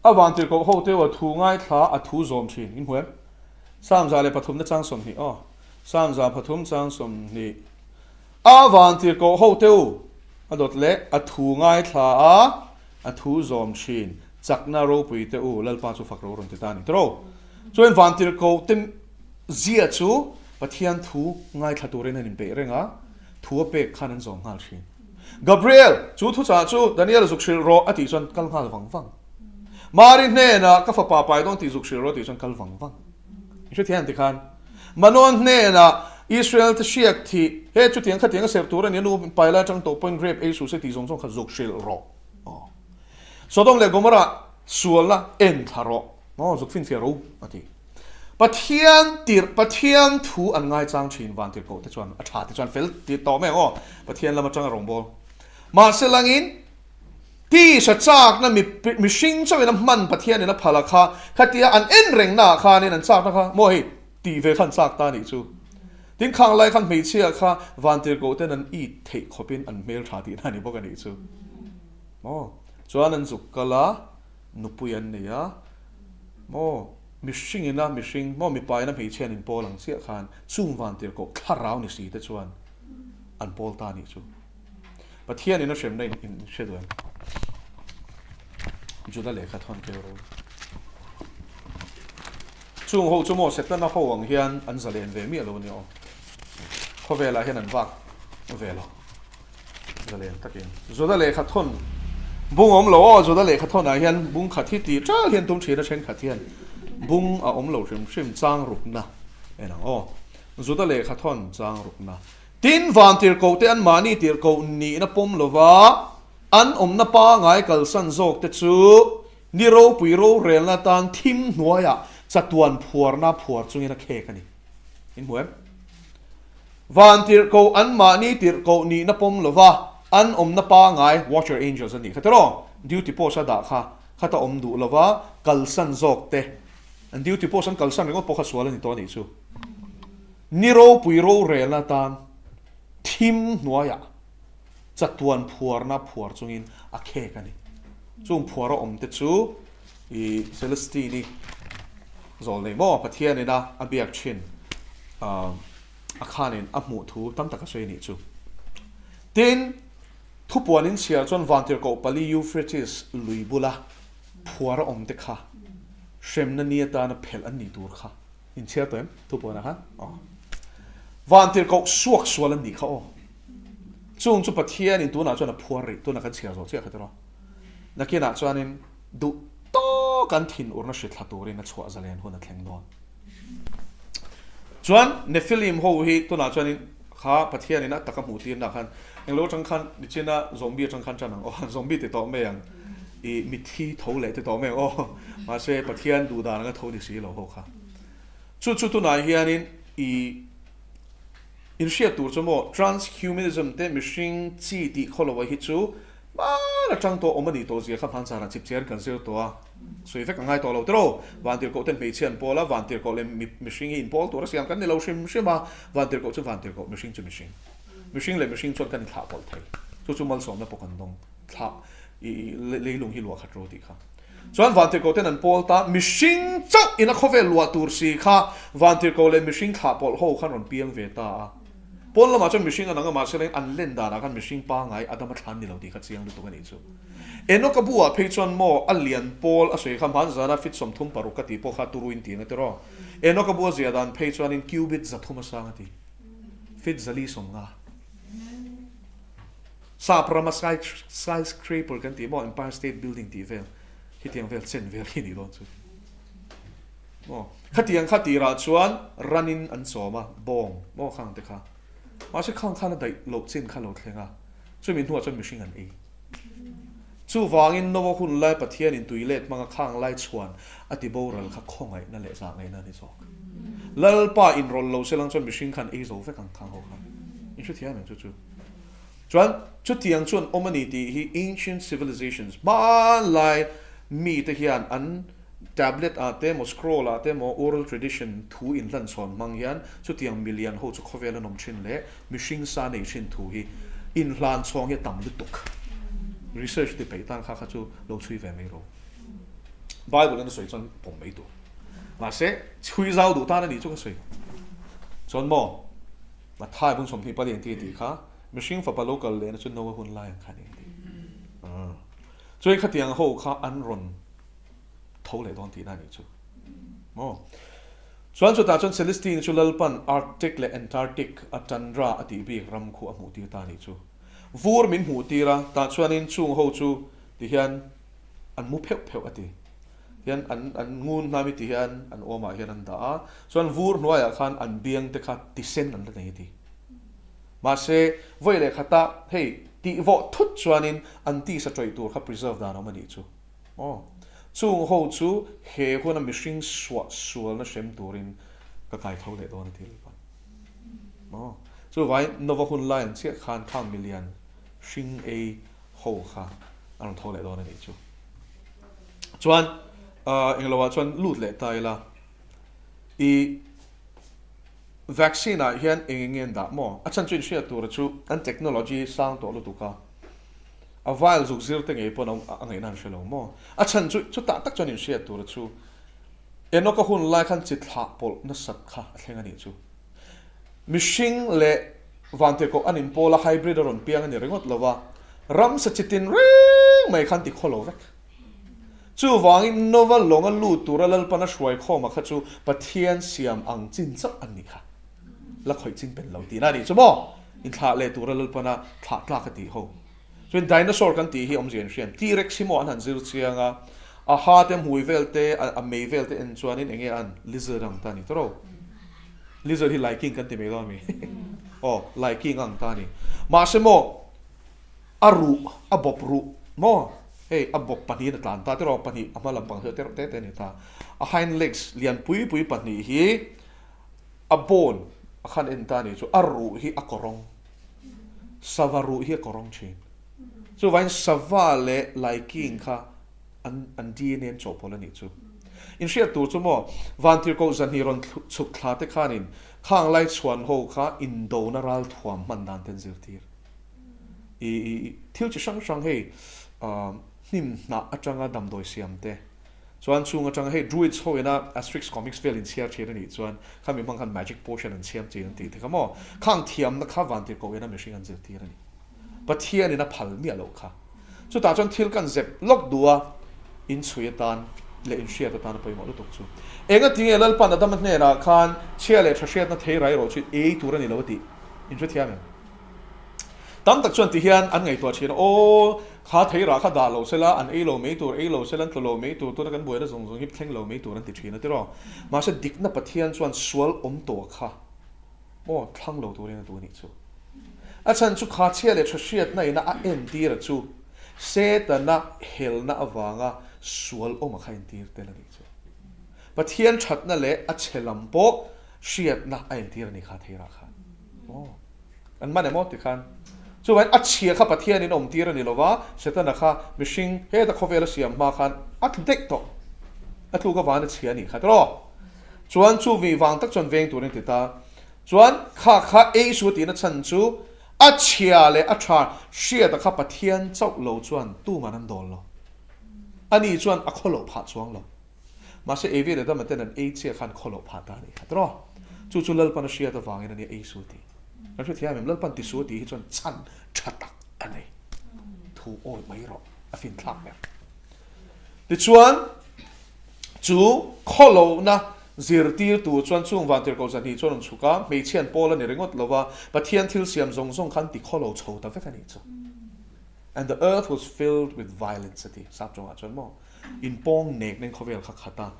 A vantirhkoh ho teu a thu ngaithla a thu zawm thin. In hmu em? Psalm 103 na chang 20 aw. Psalm 103 chang 20. A vantirhkoh ho teu a dawt leh a thu ngaithla a a thu zawm thin. Chakna ropui te u Lalpa chu fak ro rawn ti ta a ni. Tiraw? Chuan vantirhkoh te Zia chu Pathian thu ngaithla turin an inpeih reng a, thu a pek khan an zawm nghal thin. Gabriel, chu thuchah chu Daniel zuk hrilh rawh a tih chuan kal nghal vang vang. Mari hnenah ka fapa pai dawn tih zuk hrilh rawh a tih chuan kal vang vang. I hrethiam ang tikhan Manoa hnenah Israel te hriak thih, he chutiang khatiang a serh tur a ni a nu pai lai atang tawh pawhin grape ei suh se tih zawng zawng kha zuk hrilh rawh. Aw. Sodom leh Gomorrah sualna en thla rawh. Aw, zuk finfiah ro a ti. Pathian tirh, Pathian thu an ngaichang thin van tirhkoh te chuan a tha te chuan fel ti tawh mai ang aw, Pathian lam atanga rawngbâwl. Mahse langin tisa châkna mi mihring chauhin a hman Pathianin a phal a kha, khatia an en rengnaah khanin an châkna kha maw hei tih ve kha an châk ta a nih chu. Tin khang lai khan hmeichhia kha van tirhkoh ten an it theih khawpin an hmel tha tihna a ni bawk a nih chu. Maw? Chuan an zuk kal a, nupui an nei a, maw? Mihring ina mihring, maw mipa ina hmeichhia an inpawl ang chiah khan chung van tirhkoh thlarau ni si te chuan an pawl ta anih chu. Pathian ina hremna in in hre duh em? Juda lehkha thawn keu ro. Chung ho chu maw Setana ho ang hian an zalen ve miah lo ania aw. Khawvelah hian an vak ve lo. Zalen takin Juda lehkha thawn bung awm lo aw, Juda lehkha thawnah hian bung khat hi tih ṭal hian tum ṭhin a, ṭhenkhat hian bung a awm lo hrim hrim chang rukna en ang aw. Juda lehkha thawn chang rukna. Tin, van tirhkoh te anmahni tirhkoh nihna pawm lova an awmna pangai kalsan zawk te chu ni ropui rorelna atan thim hnuaiah chatuan phuarna phuar chungin a khek a ni. In hmu em? Van tirhkoh anmahni tirhkoh nihna pawm lova an awmna pangai Watcher Angels a nih kha tiraw? Duty post a dah kha khata awm duh lova kalsan zawk te an duty post an kalsan ringawt pawh kha sual a ni tawh a nih chu. Ni ropui rorelna atan thim hnuaiah chatuan phuarna phuar chungin a khek a ni. Chung phuar a awm te chu i Celestine-i zawl nei maw Pathianin a a biak thin a khanin a hmuh thu tam tak a sawi a nih chu. Tin, thupuan in chhiar chuan Vantirhkoh pali Euphrates lui bula phuar a awm te kha hremna ni atana phelh an nih tur kha in chhiar tawh em thupuanah khan? Aw. Vantirhkoh suak sual an nih kha aw. Chung chu Pathianin tunah chuan a phuar rih, tunah kan chhiar zawh chiah kha tiraw. Nakinah chuanin duh tawk an thinurna hri thla turin a chhuah zalen hun a thleng dawn. Chuan Nephilim ho hi tunah chuanin Kha Pathianin a taka hmuh tirna khan englo atang khan nichina zombie atang khan tan ang aw, zombie ti tawh mai ang, i mitthi tho leh ti tawh mai ang aw, mahse Pathian duh dan anga tho ni si lo ho kha. Chu chu tunah hianin i inhriat tur chu maw transhumanism te mihring chi tih khawloa hi chu hman atang tawh awm a nih tawh zia kha hman zanah chipchiar kan zir tawh a, sawi vek a ngai tawh lo tiraw? Vantirhkoh ten hmeichhia an pawl a, vantirhkoh leh mihring hi inpawl tur a siam kan ni lo hrim hrim a, vantirhkoh chu vantirhkoh, mihring chu mihring. Mihring leh mihring chuan kan inthlah pawlh thei. Chu chu malsawmna pawh kan dawng thlah i leilung hi luah khat ro tih kha. Chuan vantirhkoh ten an pawl ta, mihring chauh in a khawvel luah tur si kha vantirhkoh leh mihring thlah pawlh ho khan rawn piang ve ta a. Pawn lamah chuan mihring an ang a, mahse leng an len danah khan mihring pangai Adama thlan ni lo tih kha chiang lutuk a nih chu. Enoch a buah phei chuan maw a lian pawl a sawi kha hmanzana fit 36 ka tih pawh kha turu in ti ang a ti rawh. Enoch a bua zia dan phei chuanin cubit 300 a sang a ti. Fit 450. Sap rama sky skyscraper kan tih maw Empire State Building tih vel khitiang vel chen vel khi nih dawn chu. Maw khatiang kha tirah chuan ranin an chawm a, bawng maw khang te kha. Mahse khang khan a daih loh chin kha lo thleng a, chumi hnuah chuan mihring an ei. Chuvangin Nova hun lai Pathianin tui let hmanga khang lai chhuan a ti boral kha khawngaihna leh zahngaihna a ni zawk. Lalpa inrawlh lo se lang chuan mihring khan ei zo vek ang khang ho kha. In hrethiam em chu chu? Chuan chutiang chuan awm a ni tih hi ancient civilizations hmanlai mite hian an Tablet ah te emaw scroll ah te emaw oral tradition thu inhlanchhawn hmang hian chutiang milian ho chu khawvel an awm thin leh mihring sa nei thin thu hi inhlanchhawng hi a tam lutuk. Research ti peih tan kha kha chu lo chhui ve mai ro. Bible in a sawi chuan pawm mai tur. Mahse chhui zau duh tan a nih chu ka sawi. Chuan maw Mathai bung 24 an ti tih kha mihring fapa lo kal lehna chu Noah hun lai ang kha a ni a ti. Chuan khatiang ho kha an rawn tho leh dawn tihna a nih chu. Maw? Chuan chutah chuan Celestine chu Lalpan Arctic leh Antarctic a tundra a tih bik ram khu a hmuh tir ta a nih chu. Vur min hmuh tir a, tah chuanin chung ho chu ti hian an mu pheuh pheuh a ti. Tihian an an ngun hnam i ti hian an awmah hian an dah a, chuan vur hnuaiah khan an biang te kha tisen an la nei a ti. Mahse, vawi leh khatah hei tih vawh thut chuanin an tisa tawih tur kha preserve dan a awm a nih chu. Aw, chung ho chu he huna mihring suah sualna hrem turin ka kai tho leh dawn a ti Lalpan. Aw, chuvai Nova hun lai ang chiah khan khang milian hring ei ho kha a rawn tho leh dawn a nih chu. Chuan, englo ah chuan lut leh ta ila, i vaccine ah hian eng eng nge an dah maw? A chhan chu inhriat tura chu an technology sang tawh lutuk a. A vial zuk zir te ngei pawn a ngaihna an hre lo maw? A chhan chu chutah tak chuan inhriat tur chu Enoch-a hun lai khan chi thlah pawlh nasat kha a thleng a nih chu. Mihring leh vantirhkoh an inpawl a hybrid a rawn piang a ni ringawt lo va, ramsa chi tin reng mai khan ti khaw lo vek. Chuvangin Nova lawnga lut tura Lalpan a hruai khawma kha chu Pathian siam ang chin chauh an nih kha. La khawih ching pen lo tihna a nih chu maw? Inthlah leh tura Lalpana thlah tlak a tih ho. Chuan dinosaur kan tih hi awmzia in hriam. T-rex hi maw an han zir chiang a, a ha te hmui vel te, a mei vel te en chuanin enge an lizard ang ta a ni tawrh o. Lizard hi laiking kan ti mai dawn a mi? Aw, laiking ang ta a ni. Mahse maw a ruh, a bawp ruh maw, hei a bawp pahnihin a tlan ta tawrh o, pahnih a hma lampang hi tereuh te te a ni ta. A hind legs lian pui pui pahnih hi A bone a khan en ta nih chu a ruh hi a kawrawng. Sava ruh hi a kawrawng thin. Chuvangin sava leh laiking kha an an DNA an chawhpawlh a nih chu. In hriat tur chu maw Vantirhkoh zahnih rawn chhuk thla te khanin khang lai chhuan ho kha indona ralthuam hman dan te an zirtir. I i thil chi hrang hrang hei hnim hnah atanga damdawi siam te Chuan chung atanga hei Druids ho ina Asterix comics vel in chhiar thin a nih chuan khami hmang khan magic potion an chhiam chin an tih te kha maw? Khang thiamna kha vantirhkoh ina mihring an zirtir a ni. Pathian in a phal miah loh kha. Chutah chuan thil kan zep lawk duh a, in chhui atan leh in hriat atan a pawimawh lutuk chu. Enga tinge Lalpan Adama hnenah khan chhia leh tha hriatna thei rai rawh chu ei tur a ni lo a tih in hrethiam em? Tam tak chuan ti hian an ngaihtuah thin a, Aw, kha thei rah kha dah lo sela, an ei lo mai tur, ei lo sela, an tlu lo mai tur, tuna kan buaina zawng zawng hi thleng lo mai tur an ti thin a tiraw? Mahse dikna Pathian chuan sual awm tawh kha. Maw thlang lo turin a duh a nih chu. A chhan chu kha chhia leh tha hriatna ina a entir a chu Setana helna avanga sual awm a kha entir tel a nih chu. Pathian thatna leh a chhe lam pawh hriatna a entir a nih kha theirah khan. Aw. An man emaw tikhan. Chuvangin a chhia kha Pathianin awm tir a ni lova, Setana kha mihring heta khawvela siam hma khan a tlu daih tawh. A tluk avangin a chhia a nih kha tiraw? Chuan chu mi vang tak chuan veng turin ti ta. Chuan kha kha ei su tihna chhan chu a chhia leh a tha hriata kha Pathian chauh lo chuan tuman an dawl lo. Ani chuan a khawloh phah chuang lo. Mahse Evi leh Adama ten an ei chiah khan khawloh phah ta a nih kha tiraw? Chu chu Lalpan a hriat avangin a nia ei su tih. Kan hrethiam em? Lalpan ti su tih hi chuan chhan tha tak a nei. Thu awi mai rawh a finthlak ber. Tichuan chu khawlohna zirtirtu chuan chung vantirhkoh zahnih chuan rawn chhuk a, hmeichhian pawl a ni ringawt lo va, Pathian thil siam zawng zawng khan ti khawlo chho ta vek a nih chu. And the earth was filled with violence a ti, sap tawngah chuan maw? Inpawng nek nen khawvel kha khat a,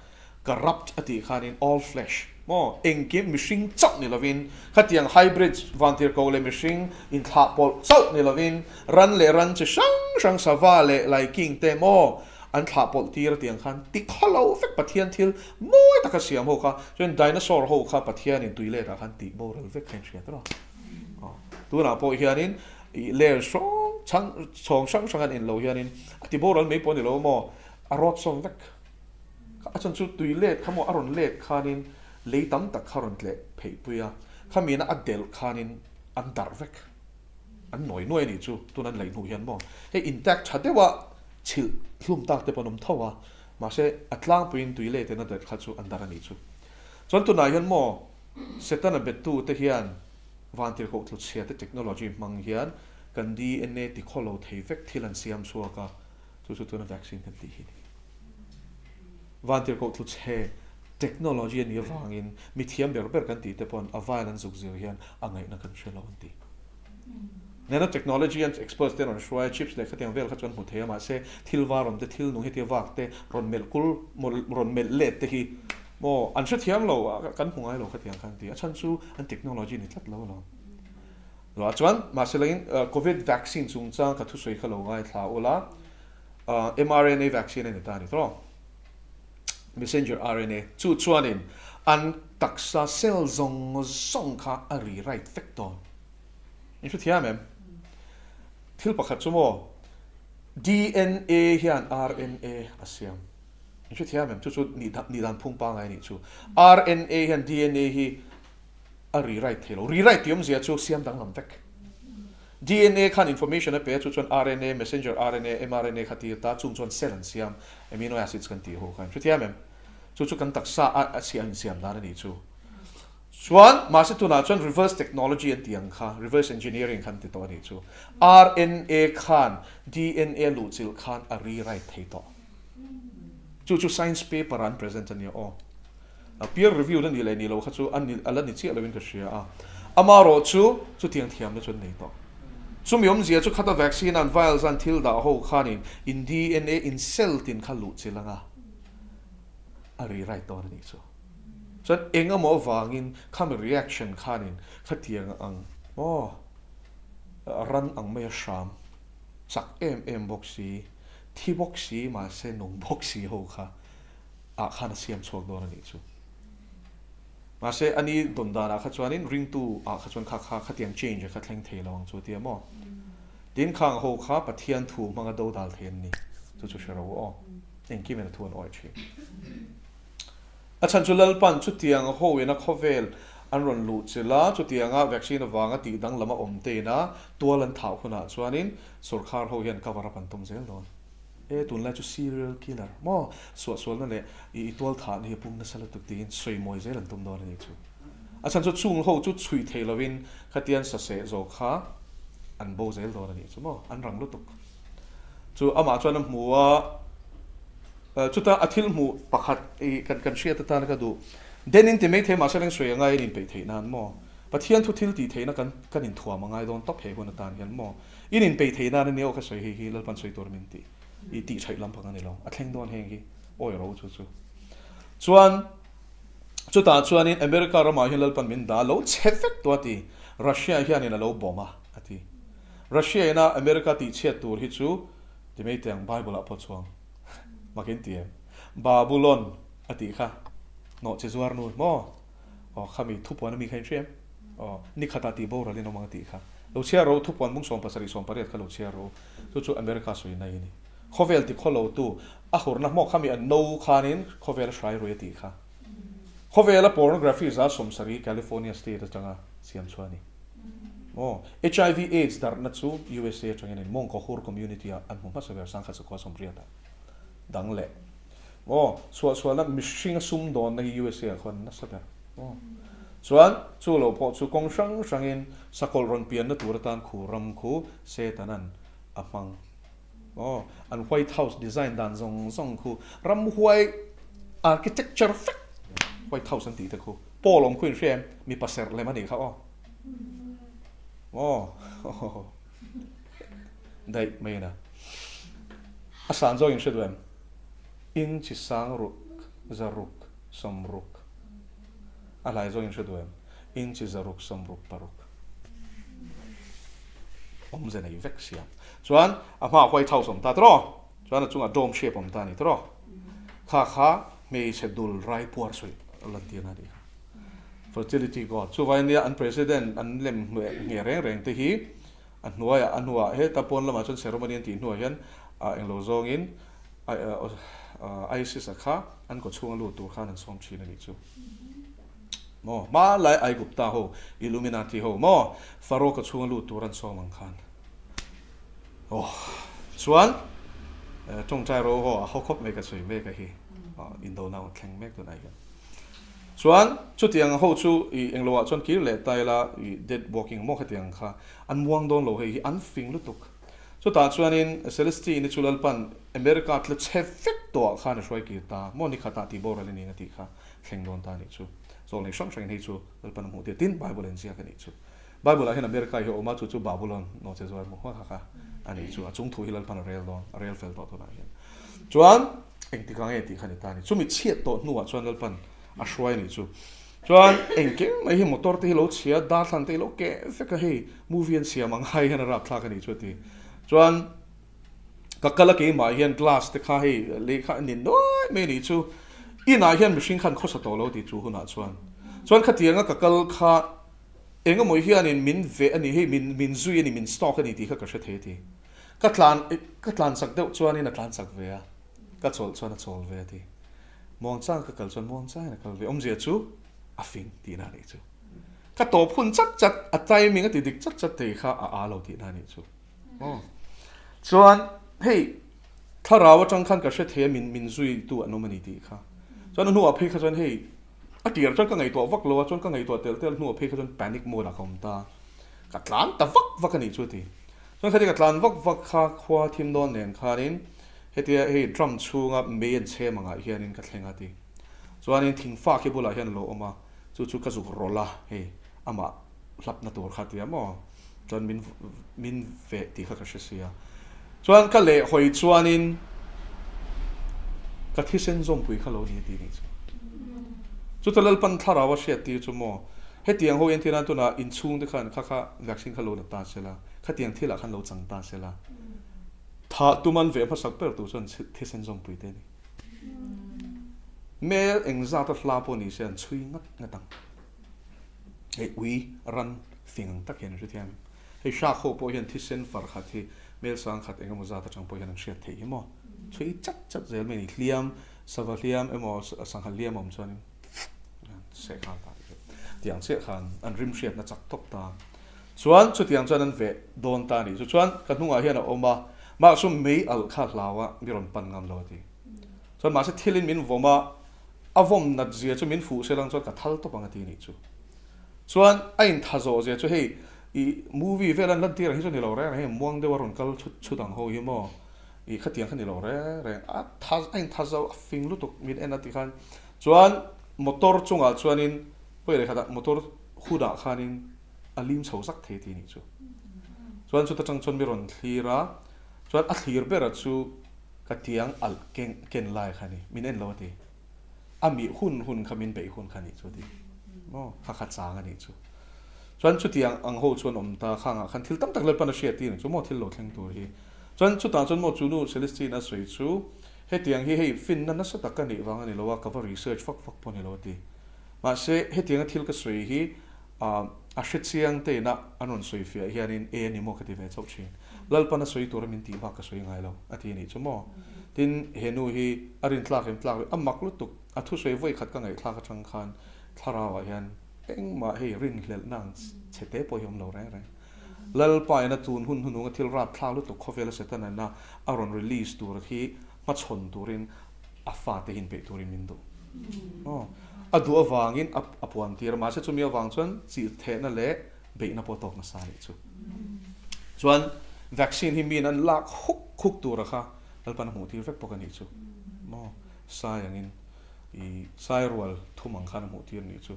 corrupt a tih khanin all flesh maw? Engkim mihring chauh ni lovin, khatiang hybrid vantirhkoh leh mihring inthlah pawlh chauh ni lovin, ran leh ran chi hrang hrang sava leh laiking te maw an thlah pawlh tir a tiang khan ti khawlo vek Pathian thil mawi taka siam ho kha, chuan dinosaur ho kha Pathianin tui letah khan tih boral vek kha in hriat rawh. Tunah pawh hianin Ih ler hrang chhang chhawng hrang hrang an en lo hianin a ti boral mai pawh a ni lo maw, a rawt sawm vek. A chhan chu tui let kha maw a rawn let khanin lei tam tak kha rawn tleh pheih pui a, khamiina a delh khanin an darh vek. An nawi nuai a nih chu tun an laih hnu hian maw. Hei intact tha deuha chhilh hlum tak te pawh an awm tho a, mahse a tlangpuiin tui let in a delh kha chu an darh a nih chu. Chuan tunah hian maw Setana bettute hian Vantirhkoh tluchhiate technology hmang hian kan dna ti khawlo thei vek thil an siam chhuak a, chu chu tuna vaccine kan tih hi a ni. Vantirhkoh tluchhe technology a nih avangin mi thiam ber ber kan tih te pawn a vial an zuk zir hian a ngaihna kan hre lo an ti. Nano technology an experts te rawn hruai a, chips leh khatiang vel kha chu an hmu thei a, mahse thil var awm te, thil nung hetia vak te rawn melh kul rawn melh let te hi Maw, an hrethiam lo a, kan hmu ngai lo khatiang khan ti. A chhan chu an technology ni tlat lo alawm. Lo chuan mahse langin Covid vaccine chungchang ka thusawi kha lo ngaithla ula, mRNA vaccine a ni ta a ni tawh. Messenger RNA chu chuanin an taksa cell zawng zawng kha a rewrite vek dawn. In hrethiam em? Thil pakhat chu maw, DNA hian RNA a siam. In hrethiam em? Chu chu nih dan phung pangngai a nih chu. RNA hian dna hi a rewrite thei lo. Rewrite tih awmzia chu siam danglam vek. Dna khan information a pe a, chu chuan RNA, messenger RNA, mRNA kha tir ta, chung chuan cell an siam, amino acids kan tih ho kha. In hrethiam em? Chu chu kan taksa a a chhiah an insiam dan a nih chu. Chuan, mahse tunah chuan reverse technology an tih ang kha, reverse engineering kha an ti tawh a nih chu. RNA khan dna luhchilh khan a rewrite thei tawh. Chu chu science paper ah an present a nia aw. A peer reviewed a nih leh nih loh kha chu a ni a la ni chiah loin ka hria a. Amarawh chu chutiang thiamna chu an nei tawh. Chumi awmzia chu khata vaccine an vials an thil dah ho khanin in dna in cell tin kha luh chilh anga a rewrite dawn a nih chu. Chuan eng emaw avangin khami reaction khanin khatiang ang aw ran ang mai a hram chak em em bawk si. Thi bawk si mahse nung bawk si ho kha ah khan a siam chhuak dawn a nih chu. Mahse ani dawn danah kha chuanin ringtu ah kha chuan kha kha khatiang change a kha thleng thei lo ang chu tia maw. Tin khang ho kha Pathian thu hmanga do dal thei an ni chu chu hre ro aw. Engkim in a thu an awih thin. A chhan chu Lalpan chutiang ho ina khawvel an rawn luh chilh a, chutianga vaccine avanga tih danglam a awm te ina tual an thah hunah chuanin Sorkar ho hian cover up an tum zel dawn. E tunlai chu serial killer maw suahsualna leh i tual thahna hi a pum nasa lutuk tiin sawi mawi zel an tum dawn a nih chu. A chhan chu chung ho chu chhui thei lovin khatian saseh zawk kha an bo zel dawn a nih chu maw, an rang lutuk. Chu amah chuan a hmu a, chuta a thil hmuh pakhat i kan kan hriat atana ka duh. Den in ti mai thei mahse leng sawi a ngai in inpeih theih nan maw? Pathian thu thil tih theihna kan kan inthuam a ngai dawn tawp he hun atan hian maw? In inpeih theih nan ania aw ka sawi hei hi Lalpan sawi tur min tih i tih theih lampang a ni lo. A thleng dawn heng hi awi ro chu chu. Chuan. Chutah chuanin America ramah hian Lalpan min dah lo chhe vek tawh a ti. Russia hianin a lo bawm a, a ti. Russia ina America tihchhiat tur hi chu ti mai teh ang Bible ah pawh chuang mak in ti em? Babulon a tih kha hnawh chi zuar nu maw? Aw khami thupuan ami kha in hria em? Aw nikhatah tih boral in awm ang a tih kha. Lo chhiar ro thupuan bung 70 80 kha lo chhiar ro. Chu chu America sawina i ni. Khawvel ti khawlotu a hurna hmawk khami a no khanin khawvel a hrai rui a tih kha. Khawvela pornography 70% California state atanga siam chhuah a ni. Aw, HIV AIDS darhna chu usa atangin in mawngkaw hur community ah an hmu hmasa ber 1980 ah dang leh. Aw, chhuahchhuahna mihringa sumdawnna hi usa ah khuan nasa ber. Aw, chuan chu lo pawh chu kawng hrang hrangin sakawlh rawn pianna tur atan khu ram khu Setanan a hmang. Aw, an White House design dan zawng zawng khu ramhuai architecture vek White House an tih te khu Paul awm khu in hria em? Mipa serh lem a nih kha aw. Aw, daih mai ina. A san zawng in hre duh em? Inchi sang ruk, zaruk, sawmruk. A hlai zawng in hre duh em? Inchi zaruk, sawmruk, paruk. Awmze nei vek siam. Chuan a hmaah White House awm ta tawh, chuan a chungah dome shape awm ta a ni tawh. Kha kha hmeichhe dul rai puar sawi lantirna a ni kha. Fertility God. Chuvai nia an president an lem hmeh reng reng te hi a hnuaiah a hnuah heta pawn lamah chuan ceremony an tih hnuah hian englo zawngin ISIS a kha an kaw chhunga lut tur khan an sawm thin a nih chu. Maw? Hmanlai Aigupta ho, Illuminati ho maw? Pharaoh ka chhunga lut tur an sawm ang khan. Aw, chuan tawngtai ro ho a haw khawp mai ka sawi mek a hi. Indona a thleng mek tunah hian. Chuan chutiang ho chu i englo ah chuan kir leh ta ila i dead walking maw khatiang kha an muang dawn lo hei hi an fing lutuk. Chutah chuanin Celestine-i chu Lalpan America tla chhe vek tawh ah khan a hruai kir ta maw nikhatah tih boral i ning a tih kha. Thleng dawn ta a nih chu. Zawlnei hrang hrangin hei chu Lalpan a hmuh tir tin Bible in ziak a nih chu. Bible ah hian America hi a awm a, chu chu Babulon naw che zuar hmu hmak hak a a nih chu. A chung thu hi Lalpan a rel dawn, a rel fel tawh tunah hian. Chuan engtik ah nge tih kha ni ta a ni. Chumi chhiat tawh hnuah chuan Lalpan a hruai a nih chu. Chuan engkim mai hi motor te hi lo chhia, darthlan te hi lo keh vek a hei movie an siam ang ai hian a rapthlak a nih chu a ti. Chuan. Ka kal a keimah hian glass te kha hei lei kha a ni nuai mai a nih chu. Inah hian mihring khan khawsa tawh lo tih chu hunah chuan. Chuan khatianga ka kal kha engemaw hianin min veh a ni hei min min zui a ni min stalk a ni tih kha ka hre thei a ti. Ka tlan ka tlan chak deuh chuanin a tlan chak ve a, ka chawlh chuan a chawl ve a ti. Muangchang ka kal chuan muangchangin a kal ve. Awmzia chu a fing tihna a nih chu. Ka tawp hun chat chat a timing a ti dik chat chat thei kha a aa lo tihna a nih chu. Aw. Chuan hei thlarau atang khan ka hre thei a min min zui tu an awm a ni tih kha. Chuan a hnuah phei kha chuan hei a tir chuan ka ngaihtuah vak lo a, chuan ka ngaihtuah tel tel hnuah phei kha chuan panic mode ah ka awm ta. Ka tlan ta vak vak a nih chu a ti. Chuan khatia ka tlan vak vak kha khua thim dawn nen khanin hetia hei drum chhunga mei an chhem angah hianin ka thleng a ti. Chuanin thingfa khi bulah hian a lo awm a, chu chu ka zuk rawlh a hei amah hlapna tur kha tia maw. Chuan min min veh tih kha ka hre sia. Chuan ka leh hawi chuanin ka thisen zawmpui kha lo ni a ti nih chu. Chuta Lalpan thlarau a hriat tir chu maw hetiang ho entir nan tunah inchhung te khan kha kha vaccine kha lo la ta sela, khatiang thilah khan lo chang ta sela. Thah tum an veh hmasak ber tur chuan thisen zawmpui te a ni. Mel engzata hla pawh ni se an chhui ngat ngat ang. Hei ui ran fing ang tak hian an hrethiam. Hei hrak ho pawh hian thisen far khat hi mel sang khat eng emaw zat atang pawh hian an hriat theih hi maw. Chhui chat chat zel mai a ni. Hliam, sava hliam emaw sangha hliam a awm chuanin an seh nghal ta tih tiang chiah khan an rim hriatna chak tawp ta. Chuan chutiang chuan an veh dawn ta a nih chu. Chuan ka hnungah hian a awm a, mah chu mei alh kha hlau a mi rawn pan ngam lo a ti. Chuan mahse thilin min vawm a, A vawm nat zia chu min fuh se lang chuan ka thal tawp ang a ti nih chu. Chuan a in tha zawh zia chu hei i movie vel an lantir ang hi chu ni lo reng reng hei muang deuh a rawn kal chhut chhut ang ho hi maw i khatiang kha ni lo reng reng a tha a in tha zo a fing lutuk min en a ti khan chuan motor chungah chuanin pawi leh khatah motor hood ah khanin a lim chho zak thei ti nih chu. Chuan chuta tang chuan mi rawn thlir a chuan a thlir ber a chu Ka tiang alh keng ken lai kha ni, min en lo a ti. A mih hun hun kha min beih hun kha nih chu a ti. Maw? Kha kha chang a nih chu. Chuan chutiang ang ho chuan awm ta khangah khan thil tam tak Lalpan a hriat tir ang chu maw thil lo thleng tur hi. Chuan chutah chuan maw chu nu Celestine a sawi chu hetiang hi hei finna nasa tak ka nih vang a ni lo a, ka va research vak vak pawh a ni lo a ti. Mahse hetianga thil ka sawi hi a hre chiang te ina an rawn sawi fiah hianin e a ni maw ka ti ve chauh thin. Lalpan a sawi tura min tih bak ka sawi ngai lo a ti a nih chu maw. Tin he nu hi a rintlak em tlak a mak lutuk a thusawi vawi khat ka ngaihthlak atang khan thlarauah hian Engmah hei rinhlelhna ang chhe te pawh hi awm lo reng reng. Lalpa ina tun hun hnununga thil rapthlak lutuk khawvela Setana a rawn release tur hi hmachhawn turin a fate hi inpeih turin min duh. Aw, a duh avangin a puan tir a, mahse chumi avang chuan chilhthehna leh beihna pawh a tawk nasa a nih chu. Chuan vaccine hi miin an lak huk huk tura kha Lalpan a hmuh tir vek bawk a nih chu. Maw, sai angin. I sai rual thum ang khan a hmuh tir nih chu.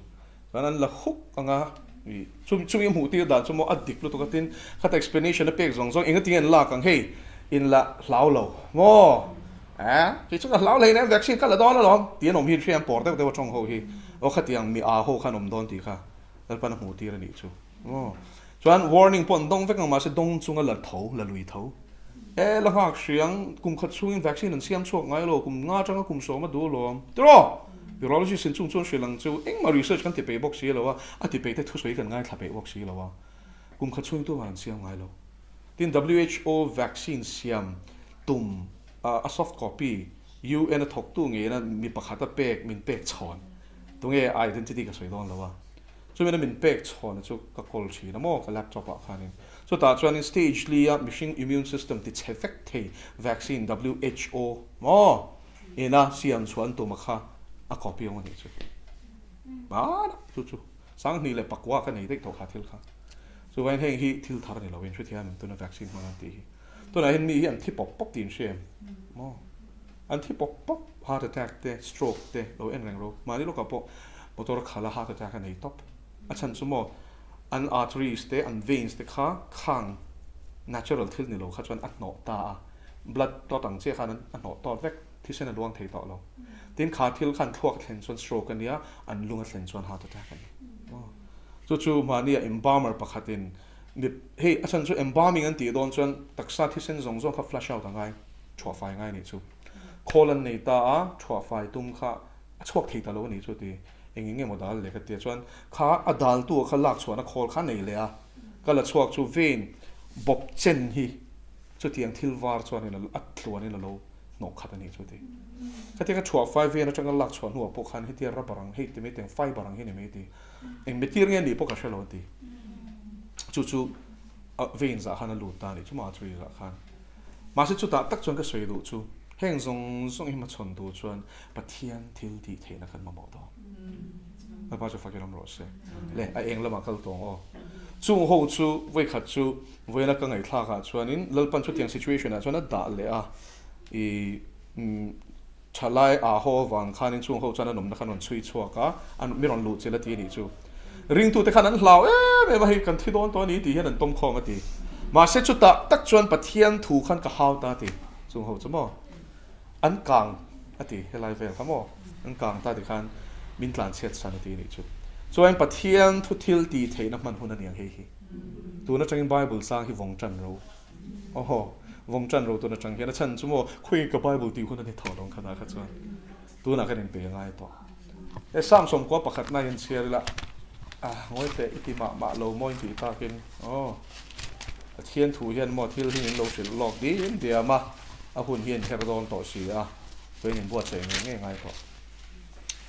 Chuan an la huk ang a, i chumi chumi a hmuh tir dan chu maw a dik lutuk a tin khata explanation a pek zawng zawng enga tinge an lak ang hei in la hlau lo maw eh kei chu ka hlau hlei nen vaccine ka la dawn alawm tih an awm hi an hria an pawr deuh deuh a tawng ho hi aw khatiang mi aa ho khan awm dawn tih kha Lalpan a hmuh tir a nih chu maw. Chuan warning pawh an dawng vek ang mahse dawng chunga la tho, la lui tho. E la nghak hriang, kum khat chhungin vaccine an siam chhuak ngai lo, kum nga atanga kum sawm a duh alawm. Tiraw! Virologist in chung chuan hrilh ang chu engmah research kan ti peih bawk si lo a, a ti peih te thusawi kan ngaithla peih bawk si lo a. Kum khat chhungin tumah an siam ngai lo. Tin WHO vaccine siam tum a soft copy UN a thawktu ngeina mi pakhat a pek min pek chhawn. Tunge a identity ka sawi dawn lo a. Chumina min pek chhawn chu ka kawl thin a maw ka laptop ah khanin. Chutah chuanin stage li a mihring immune system ti chhe vek thei vaccine WHO maw ina siam chhuah an tum a kha a copy awm a nih chu. Hmanah chu chu 2009 ka nei daih tawh kha thil kha. Chuvangin heng hi thil thar a ni lo in hrethiam em tuna vaccine hmang an tih hi. Tunah hian mi hi an thi pawp pawp tih in hria em maw. An thi pawp pawp, heart attack te, stroke te lo en reng ro. Mahni lawkah pawh motor khala heart attack a nei tawp. A chhan chu maw an arteries te, an veins te kha khang natural thil ni lo kha chuan a hnawh ta a, blood clot ang chiah khan a hnawh tawt vek, thisen a luang thei tawh lo. Tin kha thil khan thluak a thlen chuan stroke a nia, an lung a thlen chuan heart attack a ni. Chu chu mahnia embalmer pakhatin mi hei a chhan chu embalming an tih dawn chuan taksa thisen zawng zawng kha flush out a ngai. Chhuah fai ngai nih chu. Khawl an nei ta a, chhuah fai tum kha a chhuak thei ta lo a nih chu ti. Eng eng emaw dal leh ka tia chuan kha a daltu a kha lak chhuahna khawl kha nei leh a, ka la chhuak chu vein bawp chen hi chutiang thil var chuanin a tluanin a lo hnawh khat a nih chu ti. Khatiang a chhuah fai vein atanga lak chhuah hnuah pawh khan hetia rubber ang hei ti mai tiang fiber ang hi ni mai ti. Eng mitir nge nih pawh ka hre lo a ti. Chu chu vein zah khan a lut ta a nih chu maw a tui zah khan. Mahse chutah tak chuan ka sawi duh chu heng zawng zawng hi hmachhawn tur chuan Pathian thil tih theihna kan mamawh dawn. Lalpa chu fakin awm rawh se. Le a eng lamah kal tawng aw. Chung ho chu vawikhat chu vawiina ka ngaihthlak ah chuanin Lalpan chutiang situation ah chuan a dah leh a i Thalai ah haw avang khanin chung ho chuan an awmna kha an rawn chhui chhuak a, an mi rawn luh chilh a ti a nih chu. Ringtute khan an hlau em em a, hei kan thi dawn tawh a ni tih hian an tawm khawm a ti. Mahse chutah tak chuan Pathian thu khan ka hau ta a ti. Chung ho chu maw an kang a ti helai vel kha maw an kang ta ti khan min tlan chhiat san a ti a nih chu. Chuan Pathian thu thil tih theihna hman hun a ni ang hei hi. Tun atangin Bible sang hi vawng tan ro. Aw, vawng tan ro tun atang hian a chhan chu maw khawi ka Bible tih hun a ni tawh lo khatah kha chuan tunah khan inpe a ngai tawh. He Psalm sawmkua pakhatna hian chhiar ila a ngawi teh i ti mah mah lo maw in tih takin aw Pathian thu hian maw thil hi min lo hrilh lawk dim diam a, a hun hi a inher dawn tawh si a, chuan inbuatsaih ngei ngei ngai tawh.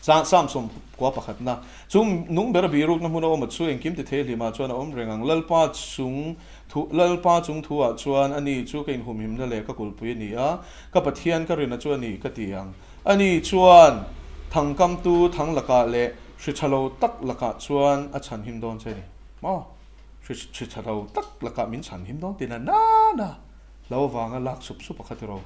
Psalm 90 pakhatna, Chung nung ber a bihrukna hmun a awm a chu engkim ti thei hlimah chuan a awm reng ang. Lalpa chung thu, Lalpa chung thuah chuan a ni chu ka inhumhimna leh ka kulhpui a ni a, ka Pathian ka rina chu a ni ka ti ang. A ni chuan thangkamtu thang lakah leh hri tha lo tak lakah chuan a chhanhim dawn che a ni. Maw? Hri hri tha lo tak lakah min chhanhim dawn tina nana lo avanga lak sup sup a kha tiraw.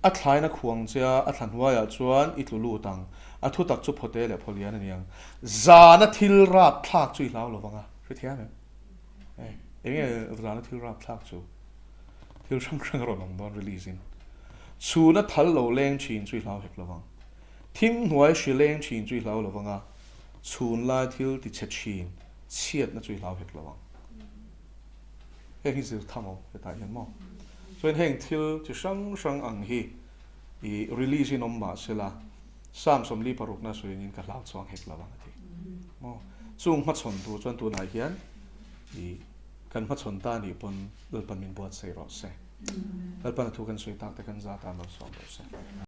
A thlaina khuang che a, a thla hnuaiah chuan i tlu lut ang. A thutak chu phawte leh phawlian a ni ang. Zana thil rap thlak chu i hlau lo vang a, hrethiam em? Eh, eng nge zana thil rap thlak chu? Thil hrang hrang a rawn awm dawn release in. Chhuna thal lo leng thin chu i hlau hek lovang. Thim hnuai hri leng thin chu i hlau lovang a, chhun lai thil ti chhe thin chhiatna chu i hlau hek lovang. Heng hi zir tham awm hetah hian maw? Chuan heng thil chi hrang hrang ang hi i release in awm mah sela, Psalm 46 na sawiin ka hlau chuang hek lovang a ti. Maw? Chung hmachhawn tur chuan tunah hian i kan hmachhawn ta nih pawn Lalpan min buatsaih rawh se. Lalpan a thu kan sawi tak te kan zat a malsawm rawh se.